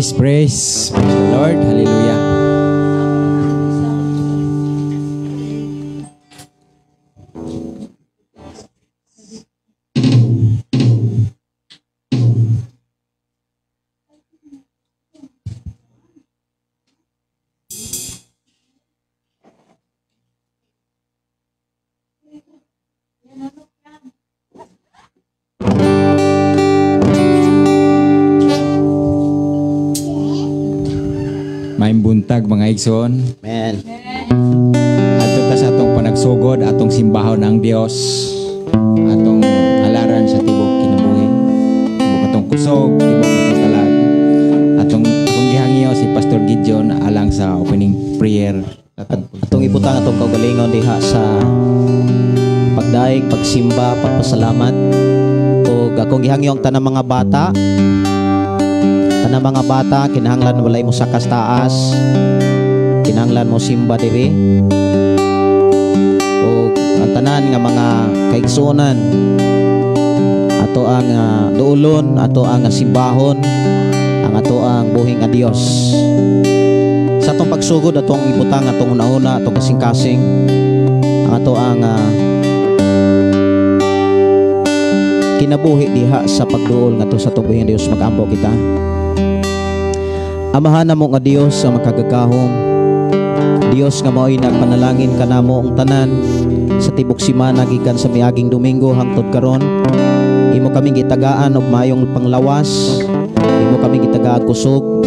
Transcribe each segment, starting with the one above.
Praise, praise, praise the Lord. Hallelujah. Buntag mga igsoon. Amen. Adto ta sa atong panagsugod, atong simbahon ang Dios, atong halaran sa tibok kinabuhi, tibok atong kusog, tibok atong kalag. Atong akong gihangyo si Pastor Gideon alang sa opening prayer. Atong ibutang atong kaugalingon diha sa pagdaig, pagsimba, pagpasalamat. Ug akong gihangyo ang tanang mga bata. Tanang mga bata, kinahanglan walay mo sakas taas, kinahanglan mo simba diri. O ang tanan nga mga kaigsuonan, ato ang duolon, ato ang simbahon, ang ato ang buhi nga Dios. Sa atong pagsugod, atong ibutang atong una-una, atong kasing-kasing, ang ato ang kinabuhi diha sa pagduol ngadto sa atong buhi nga Dios. Mag-ampo kita. Amahan namo nga Dios sa makagagahom, Dios nga maoy nagpanalangin kanamo ang tanan sa tibok simana gikan sa miaging Domingo hangtod karon. Imo kaming gitagaan og maayong panglawas, imo kaming gitagaan kusog,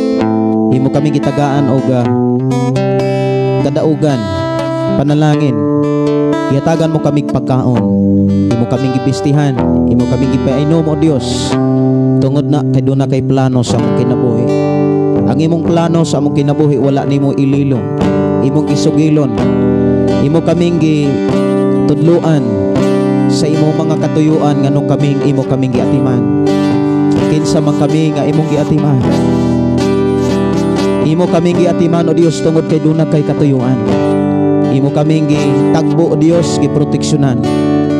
imo kaming gitagaan og kadaugan, panalangin. Gihatagan mo kaming pagkaon, imo kaming gibistihan, imo kaming gipainom o Dios, tungod na kay duna kay plano sa among kinabuhi. Ang imong plano sa among kinabuhi wala nimo ililong, imong gisugilon, imo kaming gitudluan sa imong mga katuyuan nganong kaming imo kaming giatiman. Kinsa man kami nga imong giatiman, imo kaming giatiman o Dios tungod kay duna kay katuyuan. Imo kaming gitagbo o Dios, giproteksyonan,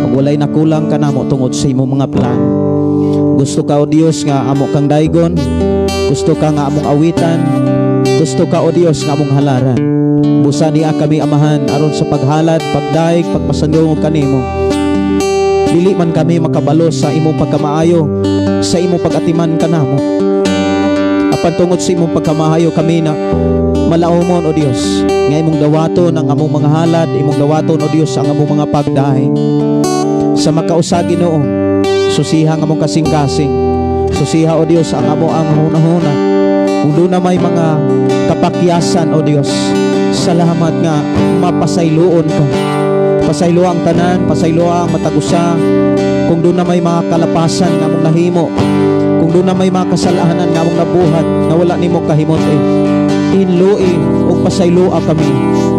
ug walay nakulang kanamo tungod sa imong mga plan. Gusto ka o Dios nga amo kang daygon, gusto ka nga among awitan, gusto ka o Dios nga among halaran. Busa niya kami amahan aron sa paghalad, pagdaig, pagpasandong kanimo. Dili man kami makabalo sa imong pagkamaayo, sa imong pagatiman kanamo. Apan tungod sa imong pagkamaayo kami na malaumon o Dios, nga imong dawaton ang among mga halad, imong dawaton o Dios ang among mga pagdaig. Sa makausa Ginoo, susiha ang among kasing-kasing, susiha o Dios ang amo ang hunahuna. Kung doon na may mga kapakyasan o Dios, salamat nga mapasayloon ka. Pasaylo ang tanan, pasaylo ang matagusa. Kung doon na may mga kalapasan nga among nahimo, kung doon na may mga kasalanan nga among nabuhat nga wala nimo kahimot, inloi ug pasayloa kami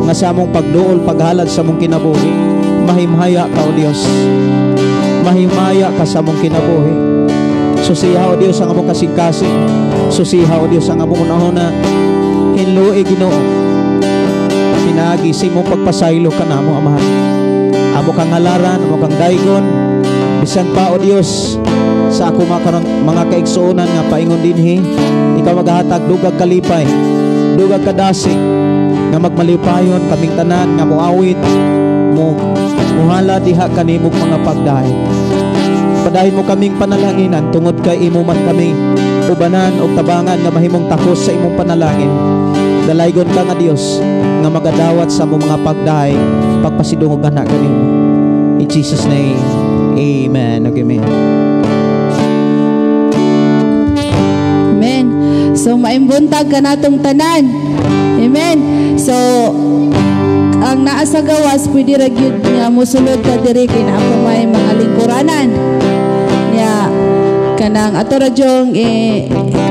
nga sa among pagduol, paghalad sa among kinabuhi, mahimhaya ka o Dios. Mahimaya ka sa among kinabuhi. Susiha o Dios ang among kasing-kasing, susiha o Dios ang among unahuna. Hinloi Ginoo, pinaagi sa imong pagpasaylo kanamo Amahan. Amo kang halaran, amo kang daygon, bisan pa o Dios sa ako mga kaigsuonan nga paingon dinhi, ikaw maghahatag dugag kalipay, dugag kadasig, nga magmalipayon kaming tanan nga moawit, mo muhala diha kanimong mga pagdaig. Padayon mo kaming panalanginan tungod kay imo man kami ubanan og tabangan nga mahimong takos sa imong panalangin. Dalaygon ka nga Dios nga magadawat sa among mga pagdaig, pagpasidungog ana kanimo. In Jesus name, amen. Okay, amen. Amen. So maimbuntag ka natong tanan. Amen. So ang naa sa gawas pwede ra gyud nga mosulod ka diri kay naa pa may mga lingkuranan. Nya kanang ato ra jong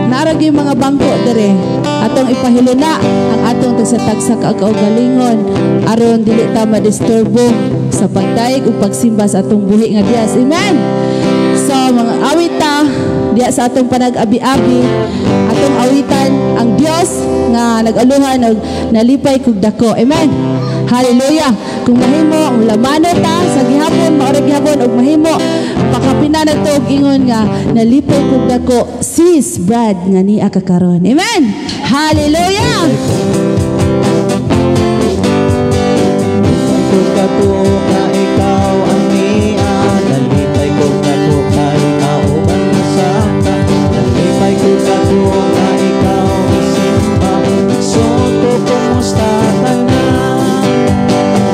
naa ra gyud mga bangko diri. Atong ipahiluna ang atong tagsa-tagsa ka kaugalingon aron dili ta madisturbo sa pagdaig ug pagsimba sa atong buhi nga Dios. Amen. So mga awit ta diya sa atong panag-abi-abi, atong awitan ang Dios nga nag-aluhan og nalipay kog dako. Amen. Hallelujah. Kung mahimo lamano ta sa gihapon, maura gihapon gihapon og mahimo pakapina na to og ingon nga nalipay kog dako, sis Brad, nga niya ka karon. Amen. Hallelujah. Kung katuo ka ikaw ang niya, nalipay ko katuo kay kauban na sa ka. Nalipay ko katuo ka ikaw isimba, igsoon ko kumusta ka na.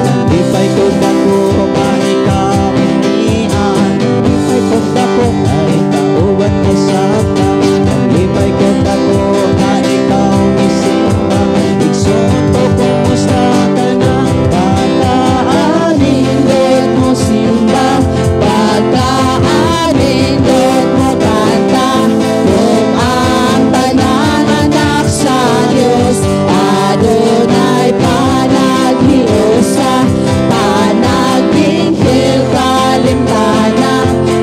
Nalipay ko katuo ka ikaw ang niya, nalipay ko katuo kay kauban na sa ka. Nalipay ko katuo ka ikaw isimba, igsoon ko kumusta ka na. Pagkaanindot mo simba, pagkaanindot mo kanta, kung ang tanan anak sa Diyos, adunay panaghiusa, panagdingkil kalimtana,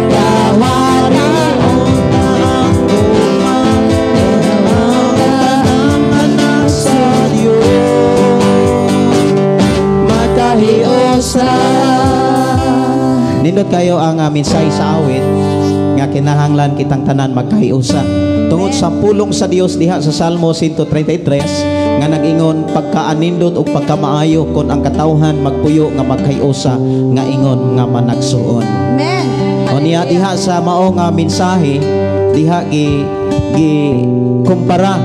gawaraon ang gugma, ang tanang anak sa Diyos makahiusa. Nindot kayo ang mensahe sa awit nga kinahanglan kitang tanan magkahiusa. Tungod sa pulong sa Dios diha sa Salmo 133 nga nag-ingon, pagkaanindot ug pagkamaayo kon ang katawhan magpuyo nga magkahiusa nga ingon nga managsuon. Amen. O niya diha sa mao nga mensahe diha gi gi kumpara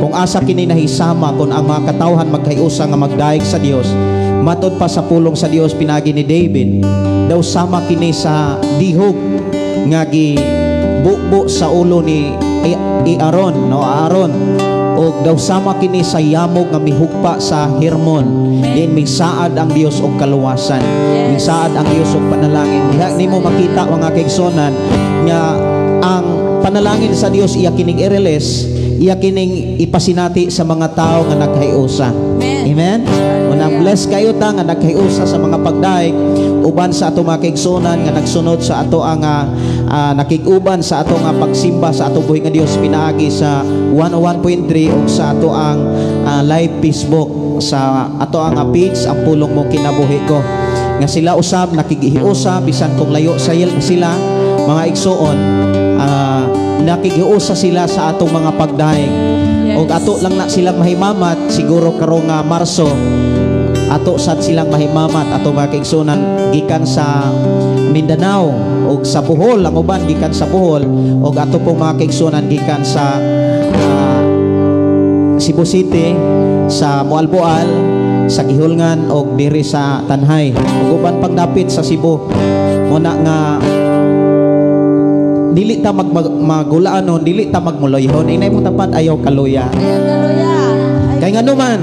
kung asa kini nahisama kon ang mga katawhan magkahiusa nga magdayeg sa Dios. Matod pa sa pulong sa Dios pinagi ni David, daw sama kini sa dihog nga gi bubo sa ulo ni Aaron, no, Aaron, og daw sama kini sa yamog nga mihugpa sa Hermon, din misaad ang Dios og kaluwasan, misaad ang Dios og panalangin. Diha nimo makita, mga kaigsonan, nga ang panalangin sa Dios iya kining i-release, iya kining ipasinati sa mga tao nga nagkahiusa. Amen. Amen. Unang bless kayo ta nga nagkahiusa sa mga pagdaig uban sa ato mga kaigsunan nga nagsunod sa ato ang nakig-uban sa ato nga pagsimba sa atong buhi nga Dios pinaagi sa 101.3 ug sa ato ang live Facebook sa ato ang page Ang Pulong Mo Kinabuhi Ko, nga sila usab nakigihiusa bisan kung layo sa sila, mga igsuon, nakigiusa sila sa atong mga pagdaig. Yes. Og ato lang na silang mahimamat siguro karong nga Marso, ato sad silang mahimamat ato mga kaigsunan gikan sa Mindanao og sa Bohol, ang uban gikan sa Bohol, og ato pong mga kaigsunan gikan sa Cebu City, sa Moalboal, sa Gihulngan og diri sa Tanjay ug uban pang dapit sa Cebu. Muna nga dili ta magulaanon, dili ta magmuloyhon. Inay mo tapad, ayaw kaluya. Ayaw kaluya. Kay nganuman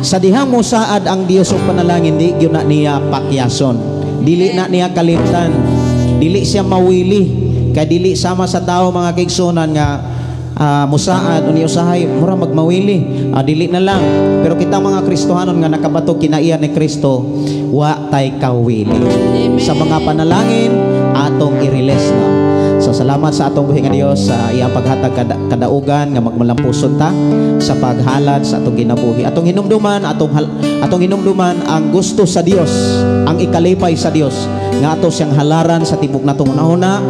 sa dihang mo saad ang Dios og panalangin, di gyud na niya pakyason, dili na niya kalimtan, dili siya mawili, kay dili sama sa tao, mga kaigsunan, nga musaad unya usahay mura magmawili, dili na lang. Pero kita mga Kristohanon nga nakabato kinaiya ni Kristo, wa tay kawili. Amen. Sa mga panalangin atong i-release, no? So salamat sa atong buhi nga Dios sa iyang paghatag kadaugan nga magmalampuson ta sa paghalad sa atong ginabuhi. Atong hinumduman, atong hinumduman ang gusto sa Dios, ang ikalipay sa Dios nga ato siyang halaran sa tibok natong hunahuna,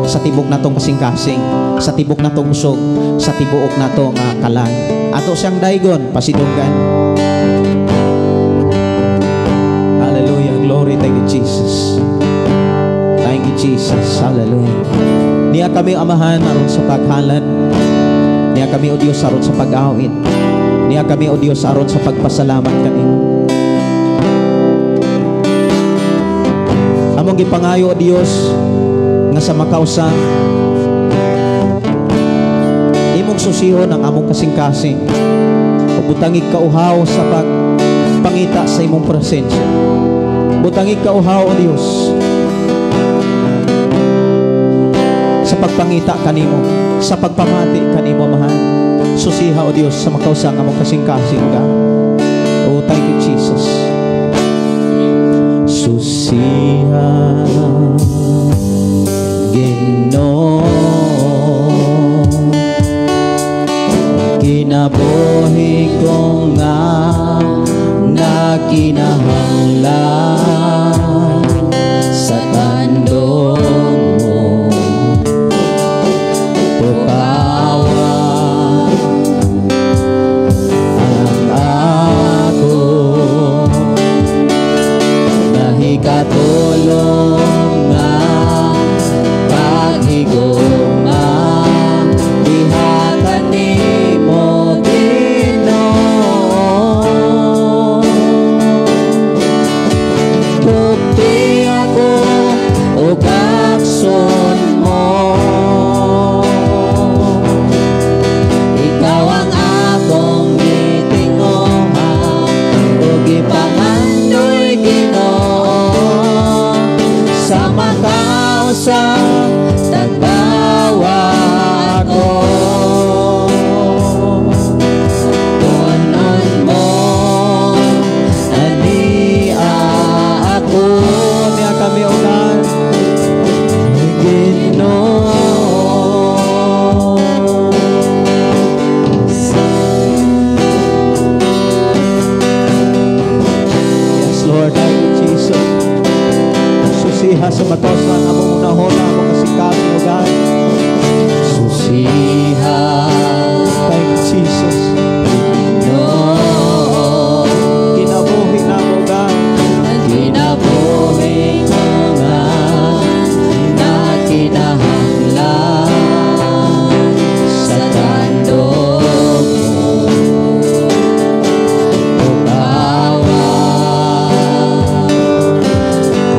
sa tibok natong kasing-kasing, sa tibok natong usog, sa tibuok nato nga kalan. Ato siyang daigon pasidunggan. Hallelujah, glory, thank you Jesus. Thank you Jesus. Hallelujah. Niya kami Amahan aron sa paghalad. Niya kami o Dios aron sa pag-awit. Niya kami o Dios aron sa pagpasalamat kanimo. Among gipangayo o Dios nga sa makausa imong susihon ang among kasing-kasing ug butangig kauhaw sa pagpangita sa imong presensya. Butangig kauhaw o Dios sa pagpangita kanimo, sa pagpamati kanimo, Amahan. Susiha o Dios sa makausa nga among kasing-kasing ka. Oh, thank you Jesus. Susiha Ginoo kinabuhi ko nga nakinahanglan sa Sa makausa tagbawa ako. Punon mo ania ako. Niya kami, O God, Ginoo. Yes, Lord, thank you, Jesus. Susiha sa matosan, among unahona, among kasikasi, O God. Susiha. Thank you, Jesus. Ginoo. Kinabuhi na mo, God. Kinabuhi nga nakinahanglan sa tandog mo ug awa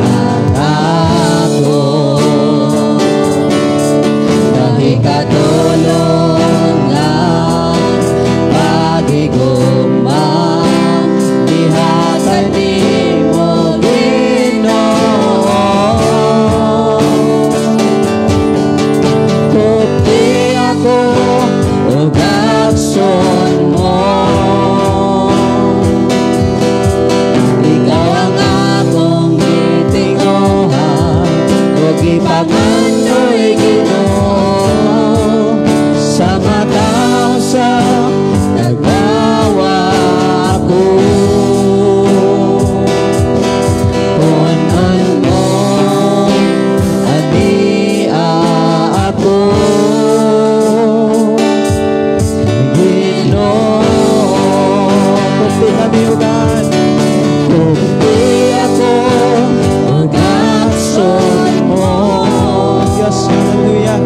ang ako nahikatulong nga paghigugma diha kanimo, Ginoo. Tupti ako ug agson mo. Ikaw ang akong gitinguha ug ipangandoy, Ginoo. Sa matausa nagbawa ako. Punon mo ania ako, Ginoo. Tupti kami, O God. Tupti ako ug agson mo. Yes, hallelujah.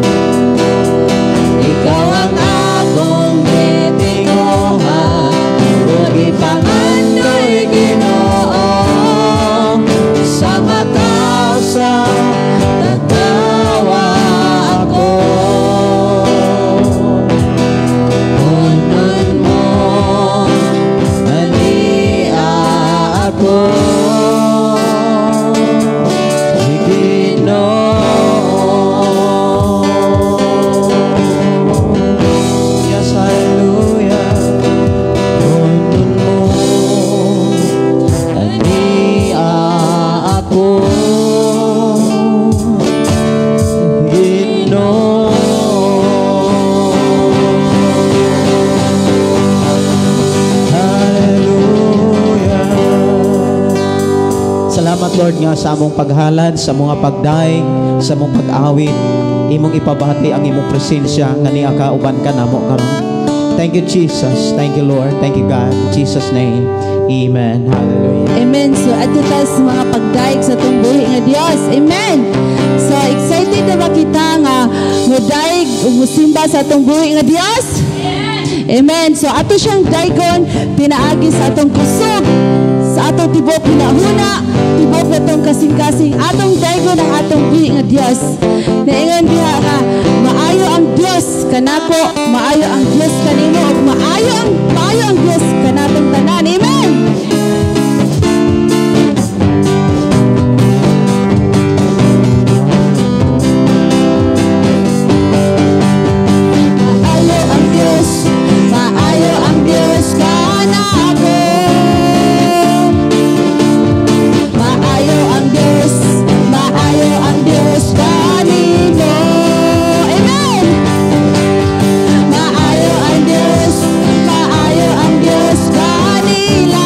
Ikaw ang akong gitinguha ug ipangandoy, Ginoo. Sa matausa tagbawa ako. Punon mo ania ako, Ginoo. Yes, hallelujah. Punon mo ania ako, Ginoo. Hallelujah. Salamat, Lord, nga sa among paghalad, sa mga pagdaig, sa among pag-awit, imong ipabati ang imong presensya nga niya ka uban ka namo karon. Thank you, Jesus. Thank you, Lord. Thank you, God. In Jesus' name. Amen. Hallelujah. Amen. So adto ta sa mga pagdaig sa atong buhi nga Dios. Amen. So excited na ba kita nga modaig ug mosimba sa atong buhi nga Dios? Amen. So ato siyang daigon pinaagi sa atong kusog, sa atong tibok hunahuna, tibok atong kasing-kasing, atong daigon ang atong buhi nga Dios. Naingon diha nga maayo ang Dios kanako, maayo ang Dios kanimo, ug maayo ang Dios kanatong tanan. Amen. Maayo ang Dios, maayo ang Dios kanako. Maayo ang Dios, maayo ang Dios kanimo. Amen. Maayo ang Dios, maayo ang Dios kanila.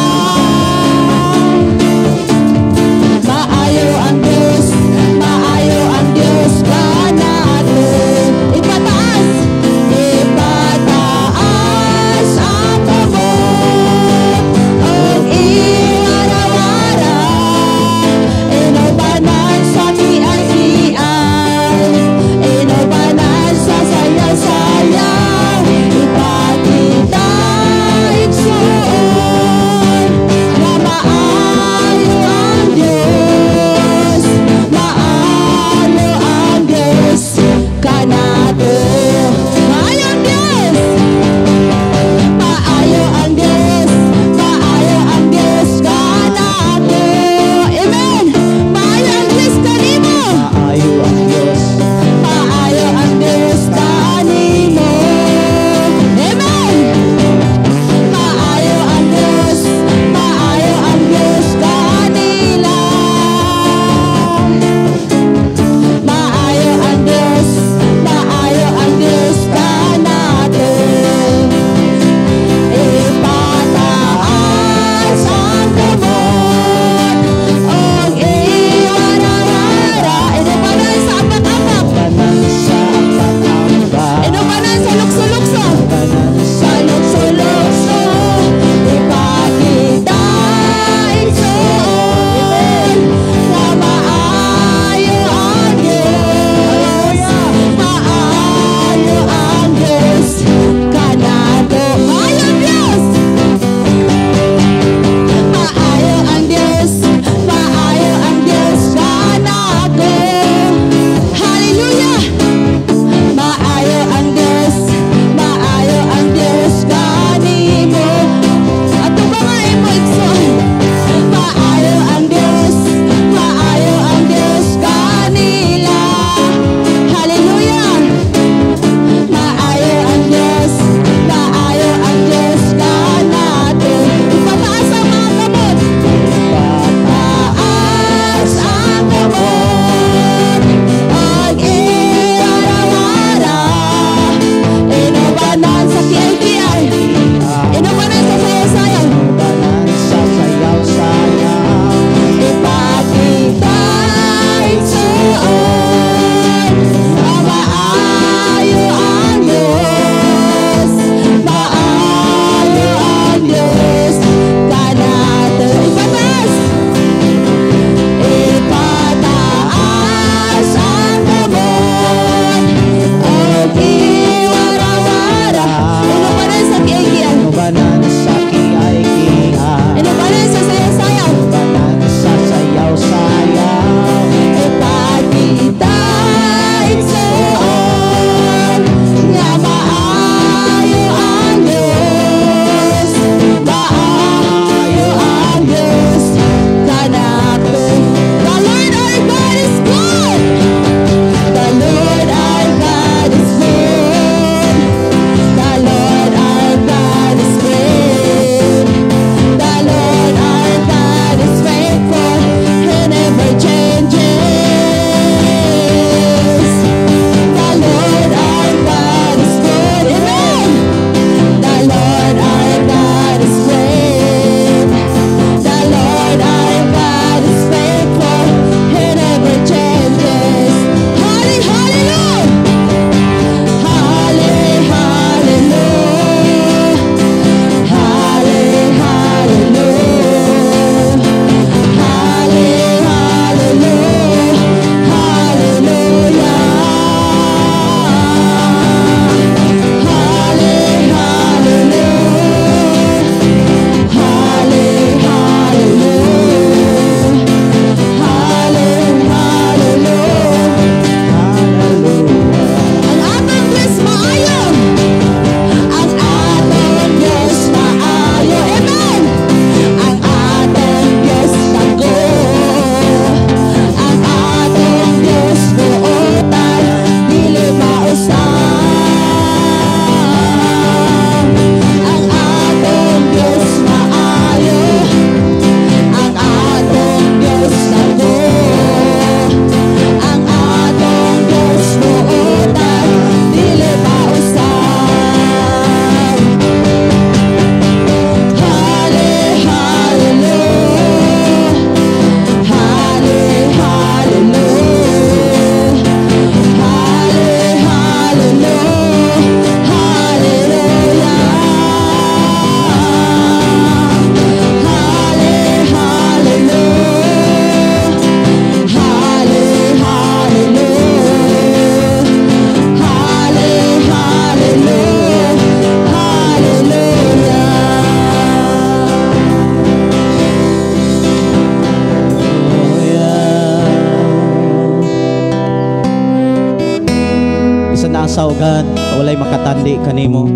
Pag-asa, O God, walay makatandi kanimo.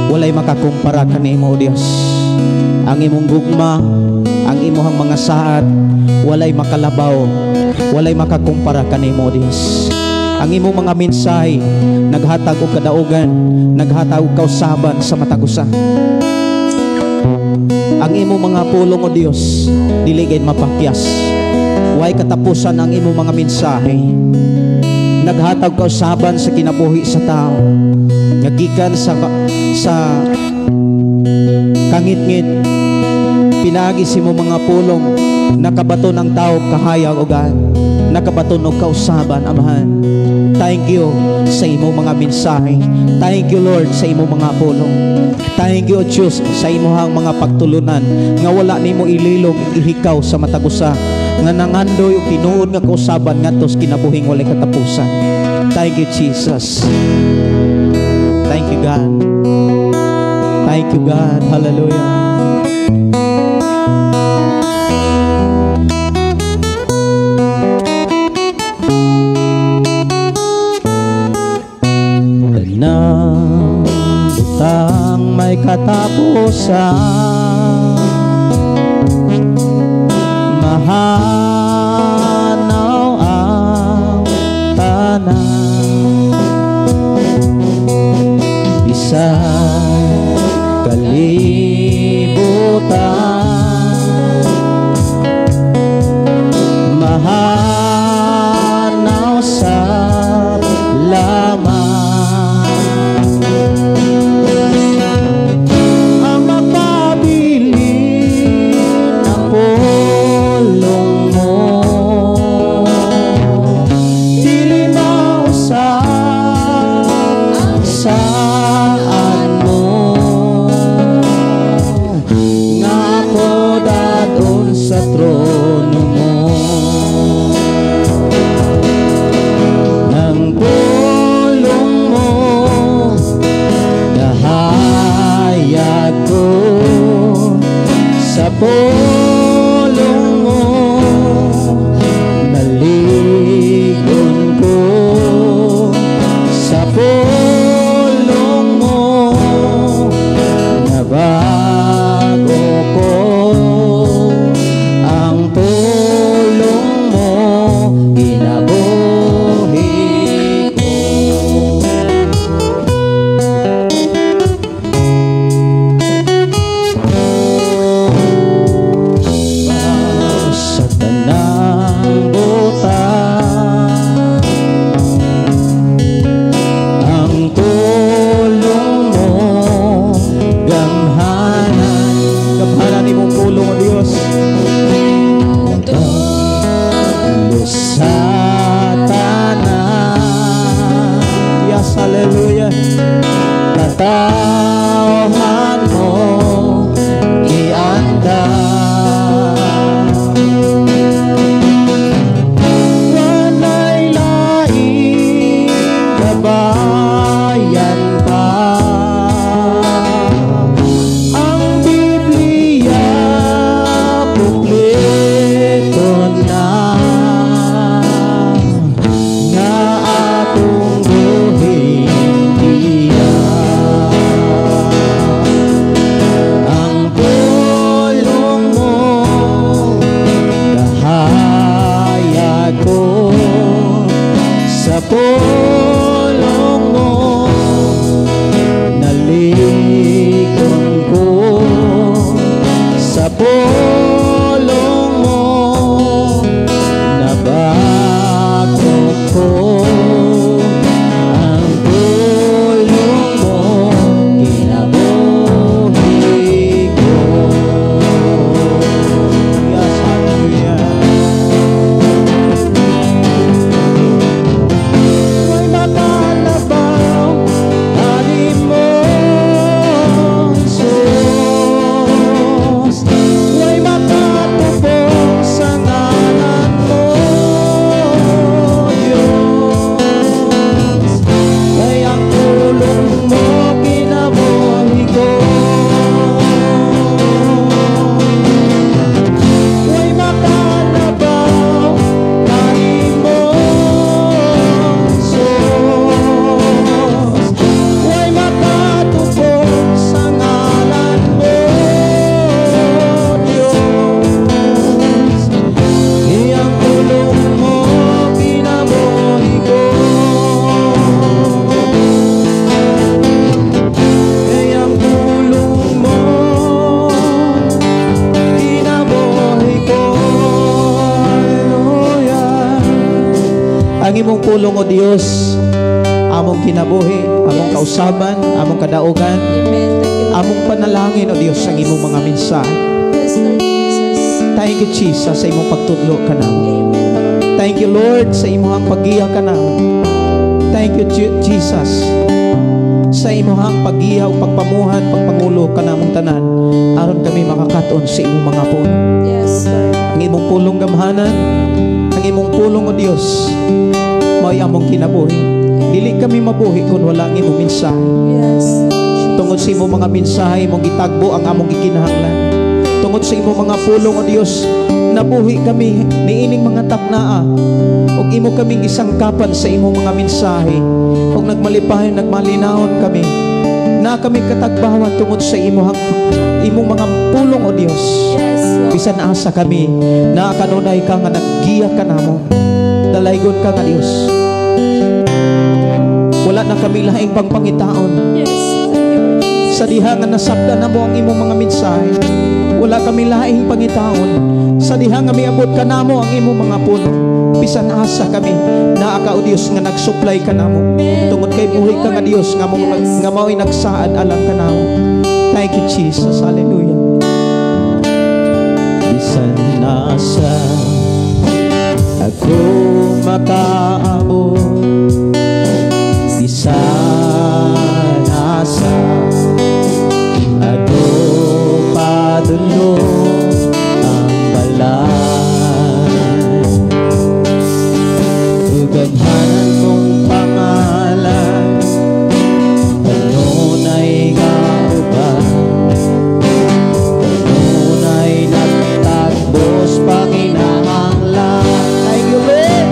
Walay makakumpara kanimo, O Dios. Ang imong gugma, ang imong mga saad, walay makalabaw, walay makakumpara kanimo, O Dios. Ang imong mga mensahe naghatag og kadaugan, naghatag og kausaban sa matag usa. Ang imong mga pulong, O Dios, dili gid mapakyas. Way katapusan ang imong mga mensahe. Naghatag kausaban sa kinabuhi sa tao. Ngagikan sa kangitngit, pinaagi sa imong mga pulong, nakabaton ang tao kahayag, O God. Nakabaton og kausaban, Amahan. Thank you sa imong mga mensahe. Thank you, Lord, sa imong mga pulong. Thank you, O Diyos, sa imong mga pagtulunan nga wala nimo ililong ihikaw sa matag usa nga nangandoy og tinuod nga kausaban ngadto sa kinabuhing walay katapusan. Thank you, Jesus. Thank you, God. Thank you, God. Hallelujah. Tanang butang may katapusan, mahanaw ang tanan, bisan kalibutan, mahanaw sa lamang. Ang mapabilin ang pulong mo, dili mausap saan mo, nga ako dadon sa trono mo. Ng pulong mo nahayag ko, sa pulong mo naligon ko, sa pulong mo nabago ko, ang pulong mo kinabuhi ko. Sa tanang butang, ang tulong mo gamhanan. Gamhanan imong pulong, O Dios. Sa tanan. Yes, hallelujah. Katawhan mo gianda. Walay laing gabayan pa, ang Biblia kumpleto na, nga atong buhin iya. Imong pulong, O Dios, among kinabuhi, among kausaban, among kadaugan, Amen. Thank you, Lord. Among panalangin, O Dios, ang imong mga mensahe. Yes, Lord Jesus. Thank you, Jesus, sa imong pagtudlo kanamo. Amen, Lord. Thank you, Lord, sa imong paggiya kanamo. Thank you, Jesus, sa imong paggiya ug pagpamuhan, pagpangulo kanamong tanan aron kami makakaton sa imong mga pulong. Yes, Lord. Ang imong pulong gamhanan, ang imong pulong, O Dios, mao'y among kinabuhi. Dili kami mabuhi kung wala ang imong mensahe. Yes, Lord Jesus. Tungod sa imong mga mensahe, imong gitagbo ang among gikinahanglan. Tungod sa imong mga pulong, O Dios, nabuhi kami niining mga taknaa. Ug imo kaming gisangkapan sa imong mga mensahe. Ug nagmalipayon, nagmalinahon kami. Na kami katagbawan tungod sa imong mga pulong, O Dios. Yes, Lord. Bisan asa kami, naa kanunay ka nga naggiya kanamo. Dalaygon ka nga Dios. Wala na kami laing pangpangitaon. Yes, thank you, Lord Jesus. Sa diha nga nasabtan namo ang imong mga mensahe, wala kami laing pangitaon. Sa diha nga miabot kanamo ang imong mga pulong, bisan asa kami, naa ka, O Dios, nga nagsupply kanamo. Amen. Tungod kay Thank you, buhi ka nga Lord. Dios nga mong nga mao'y nagsaad alang kanamo. Thank you, Jesus. Hallelujah. Bisan asa ako makaabot, bisan asa ako padulong ang balay, ug gamhanan mong pangalan kanunay nga uban, kanunay nagtagbos panginahanglan. Thank you, Lord.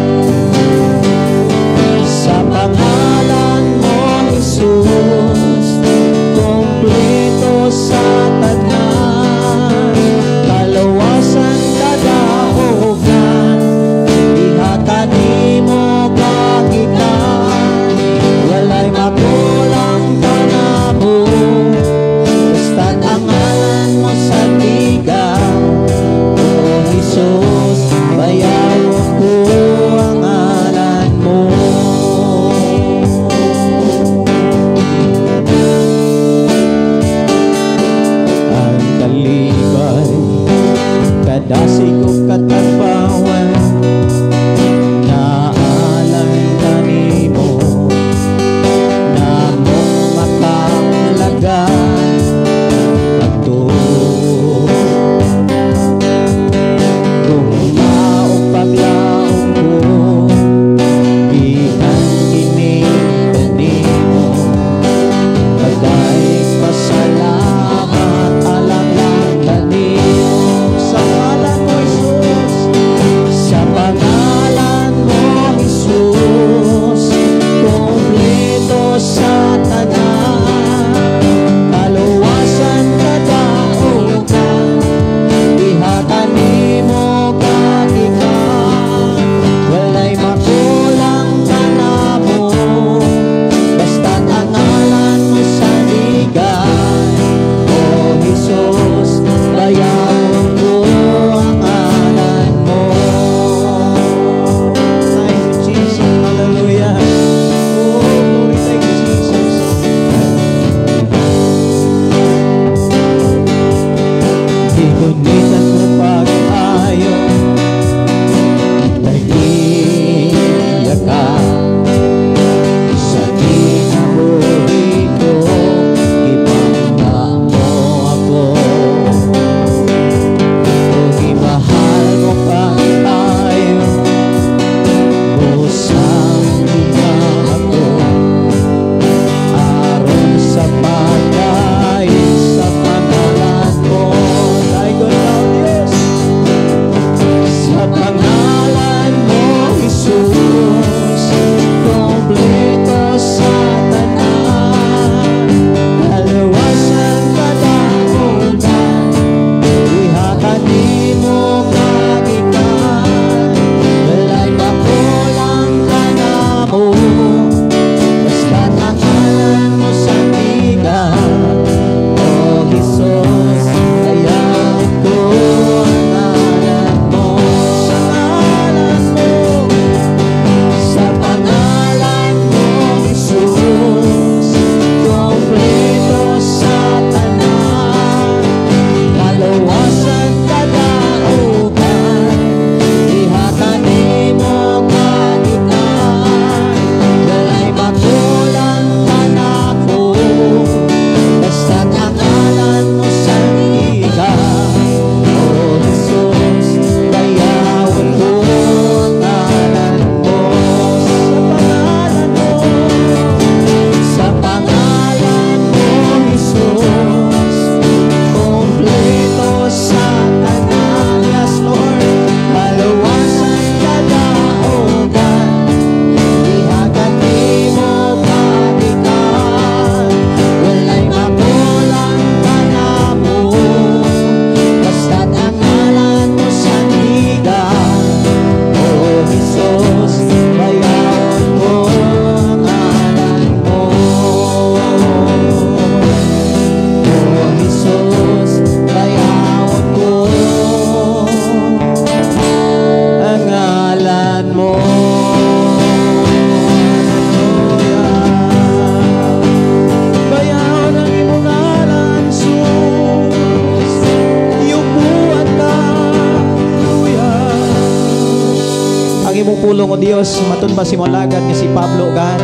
imong pulong o Dios, matud pa si alagad nga si Pablo God,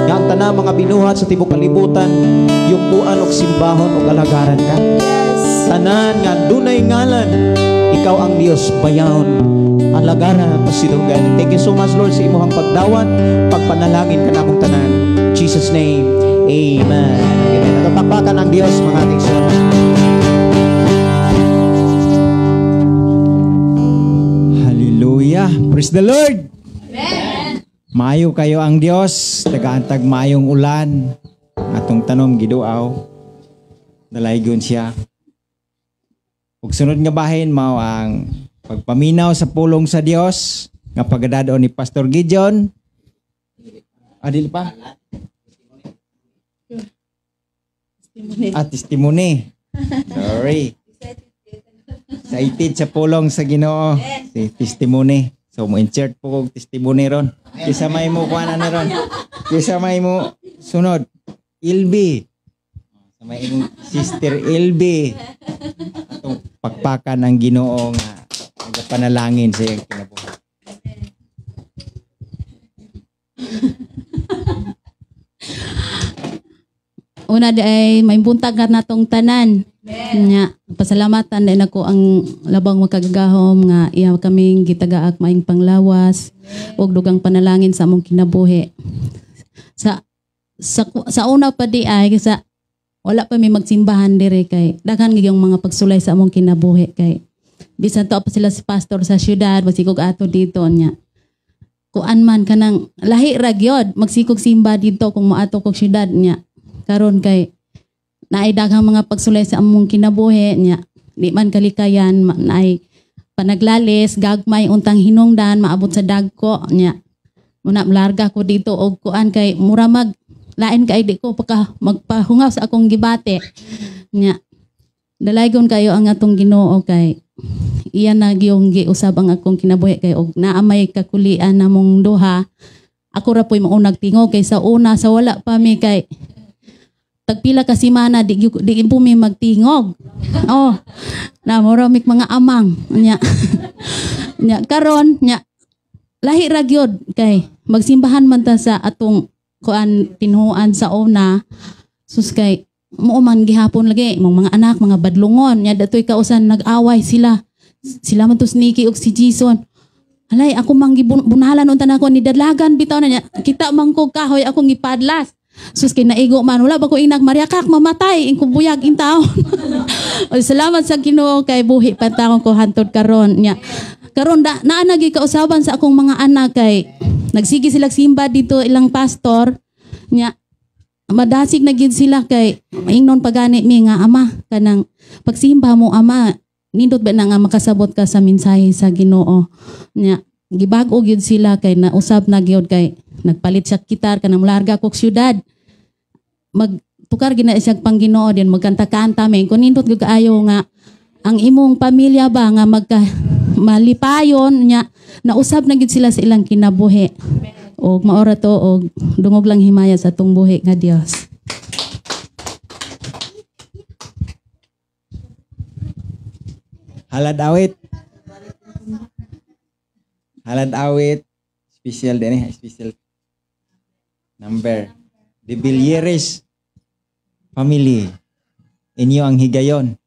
nga ang tanang mga binuhat sa tibok kalibutan, yukuan og simbahon og alagaran ka. Yes. Tanan nga dunay ngalan, ikaw ang Dios, bayawon, alagaran pasidunggan. Thank you so much, Lord, sa imong pagdawat, pagpanalangin kanamong tanan. In Jesus name, amen. Amen. Atong pakpakan ang Dios mga kaigsoon. Hallelujah. Praise the Lord. Amen. Maayo kayo ang Dios, tagaantag maayong ulan. Atong tanom giduaw. Dalaygon siya. Ug sunod nga bahin mao ang pagpaminaw sa pulong sa Dios nga pagadadon ni Pastor Gideon. Adil pa? Ah, testimony. Sorry. Excited sa pulong sa Ginoo. Si testimony. So mo insert po kog testimony ron. Kisa may mo kuan ani ron. Kisa may mo sunod. Ilbi. Sa may imong sister Ilbi. Atong pakpakan ang Ginoo nga nagapanalangin sa iyang kinabuhi. Una di ay may buntag ka natong tanan. Nya, pasalamatan din ako ang labang makagagahom nga iya kaming gitagaak maing panglawas ug dugang panalangin sa among kinabuhi. Sa sa sa una pa di ay sa wala pa mi magsimbahan dire kay daghan gyud yung mga pagsulay sa among kinabuhi kay bisan to pa sila si pastor sa syudad magsikog ato dito nya. Kuan man kanang lahi ra gyud magsikog simba dito kung moato kog syudad nya. Karon kay naay daghang mga pagsulay sa among kinabuhi nya. Di man kalikayan naay panaglalis gagmay untang hinungdan maabot sa dagko nya. Muna larga ko dito og kuan kay mura mag lain kay di ko pagka magpahungaw sa akong gibate nya. Dalaygon kayo ang atong Ginoo kay iya na giyong giusab ang akong kinabuhi kay og naa may kakulian namong duha. Ako ra po'y maunag tingog kay sa una sa wala pa mi kay tagpila ka semana di di po mi magtingog. Oh, na mura mik mga amang nya. Nya karon nya lahi ra gyud kay magsimbahan man ta sa atong kuan tinuan sa una. Sus kay muo man gihapon lagi mong mga anak mga badlongon nya datoy kausan nag-away sila. Sila man to sneaky og si Jason. Alay ako mang gibunalan unta nako ni dadlagan bitaw na nya. Kita man ko kahoy akong gipadlas. Sus kay naigo man wala ba ko inak Maria kak mamatay ingko buyag in taon. Salamat sa Ginoo kay buhi pa taon ko hantod karon nya. Karon da naa nagi kausaban sa akong mga anak kay nagsige sila simba dito ilang pastor nya. Madasig na gid sila kay maingnon pagani mi nga ama kanang pagsimba mo ama nindot ba na nga makasabot ka sa mensahe sa Ginoo nya. Gibag-o gyud sila kay nausab na gyud kay nagpalit siya gitar kanang larga kog syudad. Magtukar gina siya pang Ginoo din magkanta-kanta mi kun nindot gyud kaayo nga ang imong pamilya ba nga magka malipayon nya nausab na gyud sila sa ilang kinabuhi. Og maora to og dungog lang himaya sa atong buhi nga Dios. Halad awit. Halad awit. Special din eh. Special number. De Villeres family. Inyo ang higayon.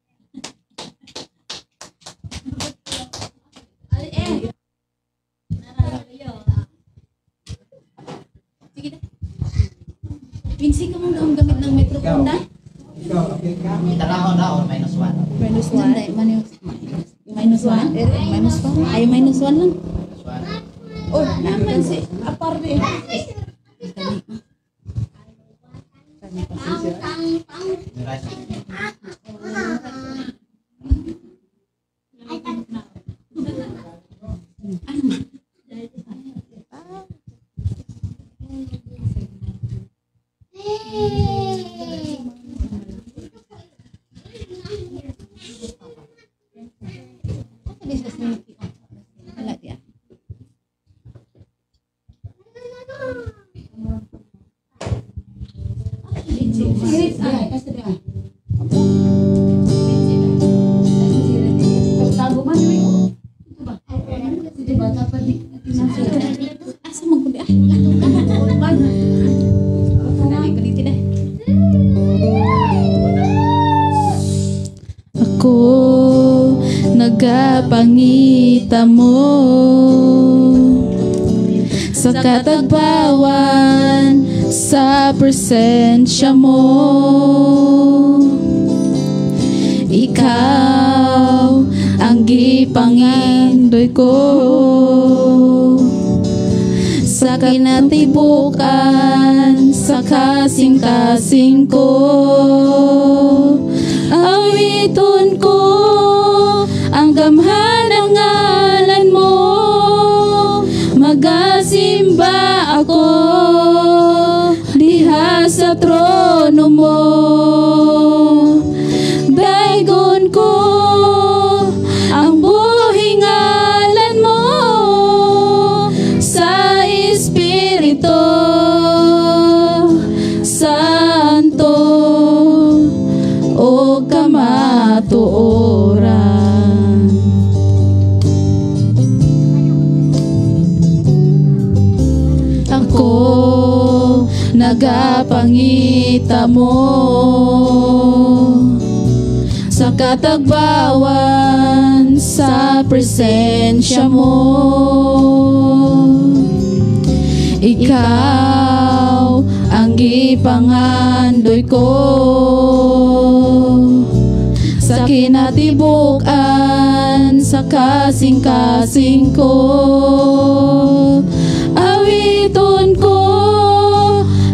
Winsi ka mong daong gamit ng microphone na? Ikaw, okay ka? Itarahon na or -1? -1? -1? -1? Ay, -1 lang. -1. Oh, naman si apar di. nagapangita mo sa katagbawan, sa presensya mo. Ikaw ang gipangandoy ko sa kinatibukan, sa kasing-kasing ko. Awiton ko ang gamhan ng ngalan mo, magasimba ako diha sa trono mo. Daygon ko ang buhi ngalan mo sa Espiritu Santo o kamatuoran. Ako nagapangita mo sa katagbawan, sa presensya mo. Ikaw ang gipangandoy ko sa kinatibukan, sa kasing-kasing ko. Awiton ko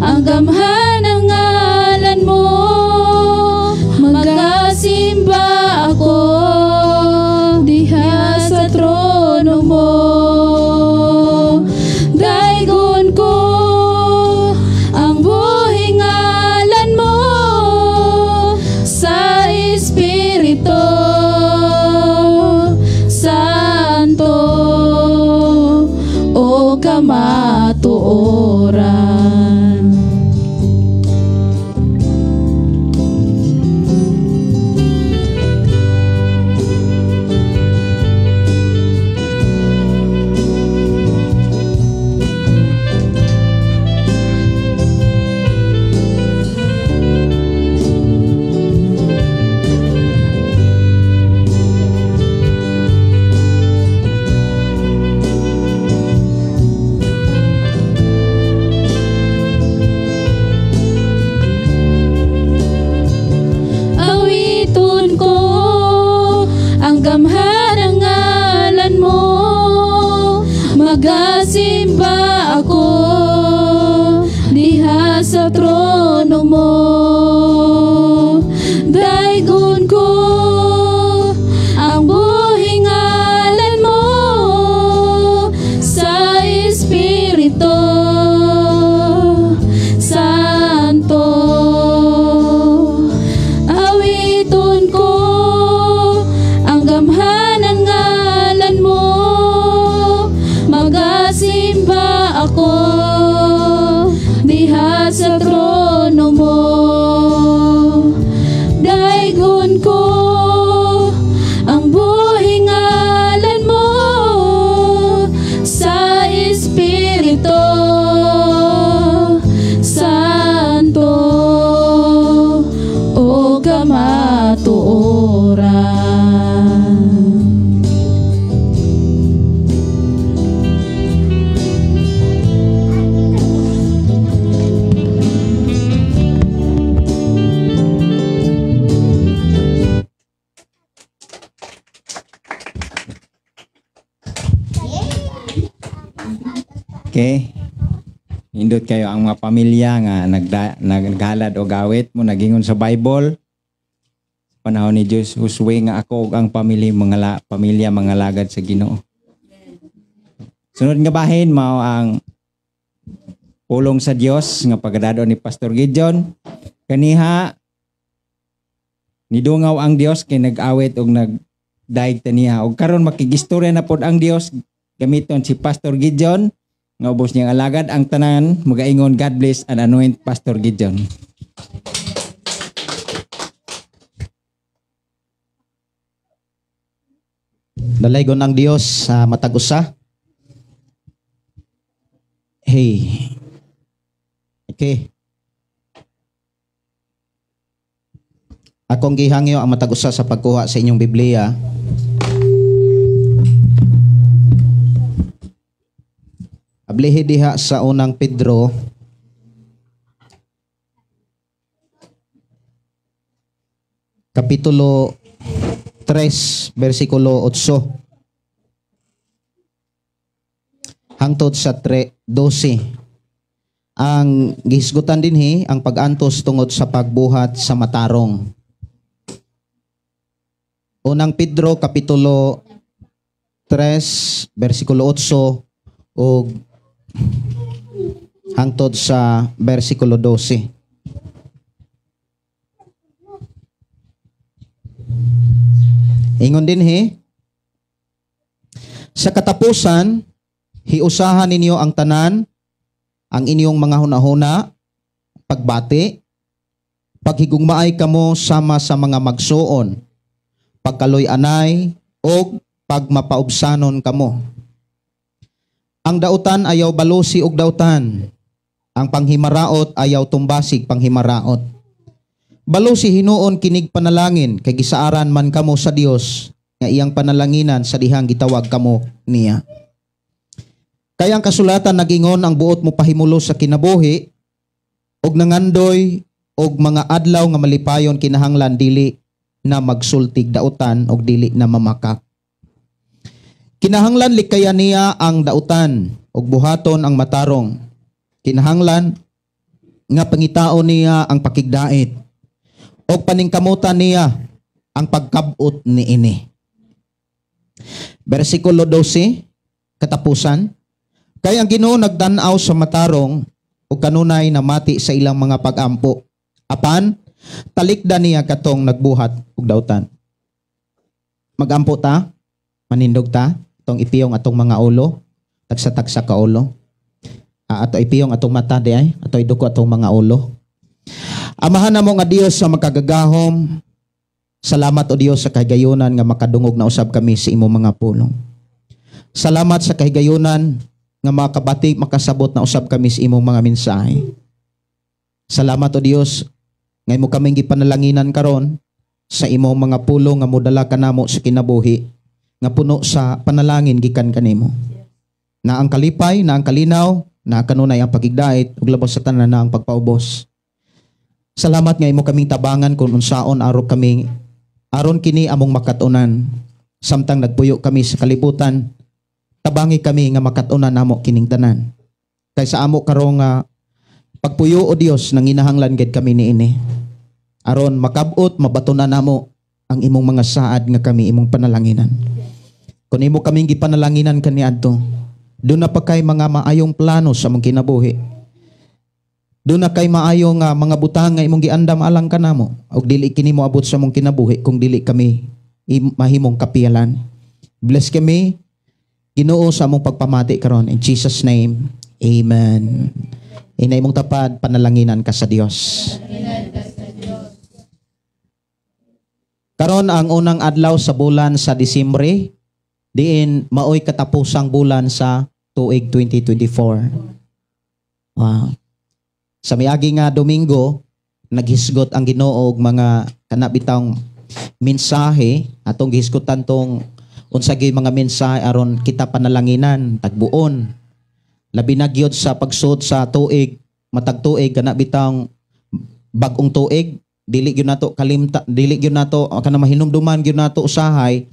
ang gamhan ng ngalan mo, magasimba ako diha sa trono mo. Daygon ko ang buhi ngalan mo sa Espiritu Santo o kamatuoran. Awiton ko ang gamhan ng ngalan mo, magasimba ako diha sa trono mo. Daygon ko ang buhi ngalan mo sa Espiritu Santo. Awiton ko ang gamhan ng ngalan mo, magasimba ako diha sa trono mo. Daygon ko ang buhi ngalan mo sa Espiritu Santo o kamatuoran. Okay. Indot kayo ang mga pamilya nga naghalad o gawit mo nagingon sa Bible. Panahon ni Diyos, Josue nga ako ug ang pamilya pamilya mangalagad sa Ginoo. Sunod nga bahin mao ang pulong sa Dios nga pagadado ni Pastor Gideon. Kaniha nidungaw ang Dios kay nag-awit og nagdaig taniha og karon makigistorya na pod ang Dios gamiton si Pastor Gideon nga ubos niyang alagad ang tanan magaingon God bless and anoint Pastor Gideon. Dalaygon ang Dios sa matag usa. Hey. Okay. Akong gihangyo ang matag usa sa pagkuha sa inyong Biblia. Ablihi diha sa Unang Pedro Kapitulo 3, versikulo 8 hangtod sa 12. Ang gihisgutan dinhi ang pag-antos tungod sa pagbuhat sa matarong. Unang Pedro Kapitulo 3, versikulo 8 ug hangtod sa versikulo 12. Ingon dinhi, sa katapusan, hiusahan ninyo ang tanan, ang inyong mga hunahuna, pagbati, paghigugmaay kamo sama sa mga magsuon, pagkaloy-anay, og pagmapaubsanon kamo. Ang dautan ayaw balusi og dautan, ang panghimaraot ayaw tumbasig panghimaraot. Balusi hinuon kinig panalangin, kay gisaaran man kamo sa Dios nga iyang panalanginan sa dihang gitawag kamo niya. Kaya ang kasulatan nagingon ang buot mo pahimulo sa kinabuhi og nangandoy og mga adlaw nga malipayon kinahanglan dili na magsultig dautan og dili na mamakak. Kinahanglan likayan niya ang dautan og buhaton ang matarong. Kinahanglan nga pangitaon niya ang pakigdait og paningkamutan niya ang pagkabot niini. Versikulo 12, katapusan. Kay ang Ginoo nagdan-aw sa matarong ug kanunay namati sa ilang mga pagampo. Apan talikdan niya katong nagbuhat og dautan. Magampo ta, manindog ta, atong ipiyong atong mga ulo, tagsa-tagsa ka ulo. Ato ipiyong atong mata di ay, ato iduko atong mga ulo. Amahan namo nga Dios sa makagagahom. Salamat o Dios sa kahigayunan nga makadungog na usab kami sa imong mga pulong. Salamat sa kahigayunan nga makabati, makasabot na usab kami sa imong mga mensahe. Salamat o Dios nga imo kaming gipanalanginan karon sa imong mga pulong nga modala kanamo sa kinabuhi nga puno sa panalangin gikan kanimo. Na ang kalipay, na ang kalinaw, na kanunay ang pagigdait ug labos sa tanan na ang pagpaubos. Salamat nga imo kaming tabangan kung unsaon aron kaming aron kini among makat-unan. Samtang nagpuyo kami sa kalibutan, tabangi kami nga makat-unan namo kining tanan. Kay sa amo karong pagpuyo o Dios nanginahanglan gid kami niini. Aron makabot mabatunan namo ang imong mga saad nga kami imong panalanginan. Kun imo kaming gipanalanginan kaniadto, doon na pa kay mga maayong plano sa among kinabuhi. Doon na kay maayo nga mga butang nga imong giandam alang kanamo og dili kini moabot sa among kinabuhi kung dili kami mahimong kapiyalan. Bless kami Ginoo sa among pagpamati karon in Jesus name. Amen. Inay mong tapad, panalanginan ka sa Dios. Karon ang unang adlaw sa bulan sa Disyembre, diin maoy katapusang bulan sa tuig 2024. Wow. Sa miagi nga Domingo, naghisgot ang Ginoo og mga kanabitang mensahe atong gihisgutan tong unsa gyud mga mensahe aron kita panalanginan tagbuon. Labi na gyud sa pagsuot sa tuig, matag tuig kana bitang bag-ong tuig, dili gyud nato kalimta, dili gyud nato kana mahinumduman gyud nato usahay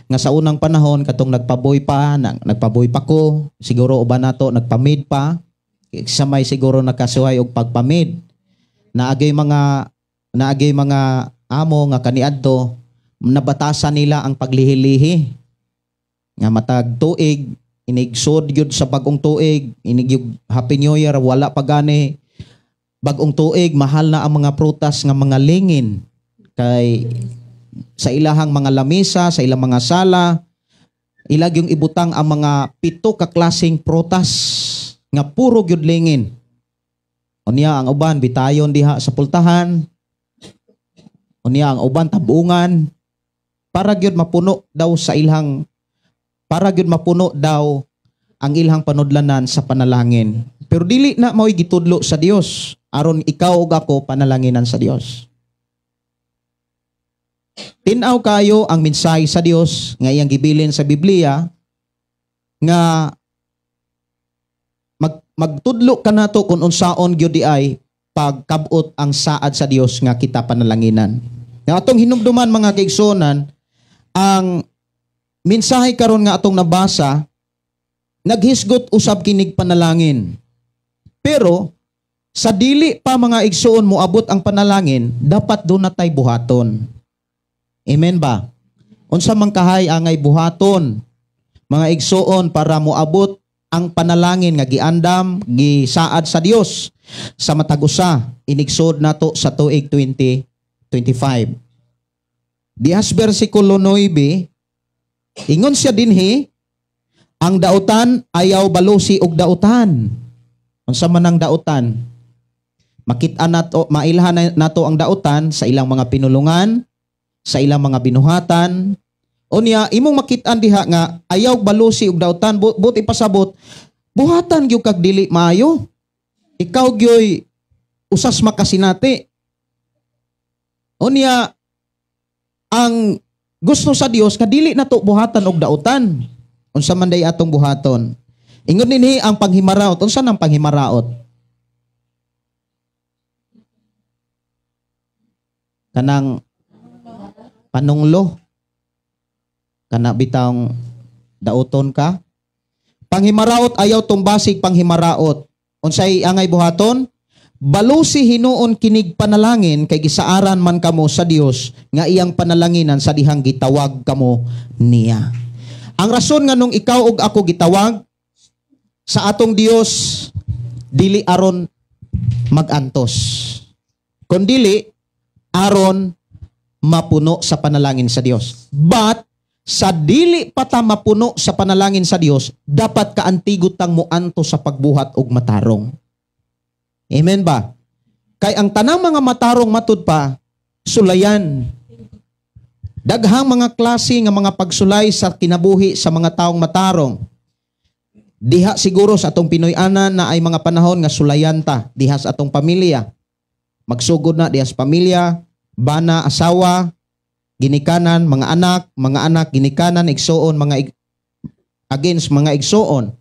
nga sa unang panahon katong nagpaboy pa, nagpaboy pa ko, siguro uban nato nagpamid pa. Sa may siguro nakasuhay og pagpamid. Naagay mga amo nga kaniadto nabatasan nila ang paglihilihi. Nga matag tuig inigsod gyud sa bag-ong tuig, inig yung Happy New Year wala pa gani. Bag-ong tuig mahal na ang mga prutas nga mga lingin kay sa ilahang mga lamesa, sa ilang mga sala, ilag yung ibutang ang mga 7 ka klaseng prutas nga puro gyud lingin. Unya ang uban bitayon diha sa pultahan. Unya ang uban tabungan para gyud mapuno daw sa ilhang para gyud mapuno daw ang ilhang panudlanan sa panalangin. Pero dili na mao'y gitudlo sa Dios aron ikaw ug ako panalanginan sa Dios. Tin-aw kayo ang mensahe sa Dios nga iyang gibilin sa Biblia nga magtudlo kanato kung unsaon gyud di ay pagkabot ang saad sa Dios nga kita panalanginan. Nga atong hinumduman, mga kaigsuonan, ang mensahe karon nga atong nabasa naghisgot usab kinig panalangin. Pero sa dili pa, mga igsuon, moabot ang panalangin, dapat duna tay buhaton. Amen ba? Unsa man kahay angay buhaton, mga igsuon, para moabot ang panalangin nga giandam, gisaad sa Dios sa matag usa inigsod nato sa tuig 2025? Dihas bersikulo 9, ingon siya dinhi, "Ang dautan ayaw balusi og dautan." Unsa man ang dautan? Makita nato, mailhan nato ang dautan sa ilang mga pinulungan, sa ilang mga binuhatan. Unya imong makit-an diha nga ayaw balusi og dautan, buot ipasabot, buhatan gyud kag dili maayo. Ikaw gyoy usas makasinati. Unya ang gusto sa Dios kadili nato buhatan og dautan. Unsa man day atong buhaton? Ingon dinhi, ang panghimaraot. Unsa nang panghimaraot? Kanang panunglo. Kana bitang dauton ka. Panghimaraot ayaw tumbasig panghimaraot. Unsay angay buhaton? Balusi hinuon kinig panalangin kay gisaaran man kamo sa Dios nga iyang panalanginan sa dihang gitawag kamo niya. Ang rason nga nung ikaw ug ako gitawag sa atong Dios, dili aron magantos, kundili aron mapuno sa panalangin sa Dios. But sa dili pa ta mapuno sa panalangin sa Dios, dapat kaantigot tang moantos sa pagbuhat og matarong. Amen ba? Kay ang tanang mga matarong matud pa sulayan. Daghang mga klase nga mga pagsulay sa kinabuhi sa mga taong matarong. Diha siguro sa atong Pinoy-anan na ay mga panahon nga sulayan ta diha sa atong pamilya. Magsugod na diha sa pamilya, bana, asawa, ginikanan, mga anak, ginikanan, igsuon, against mga igsuon.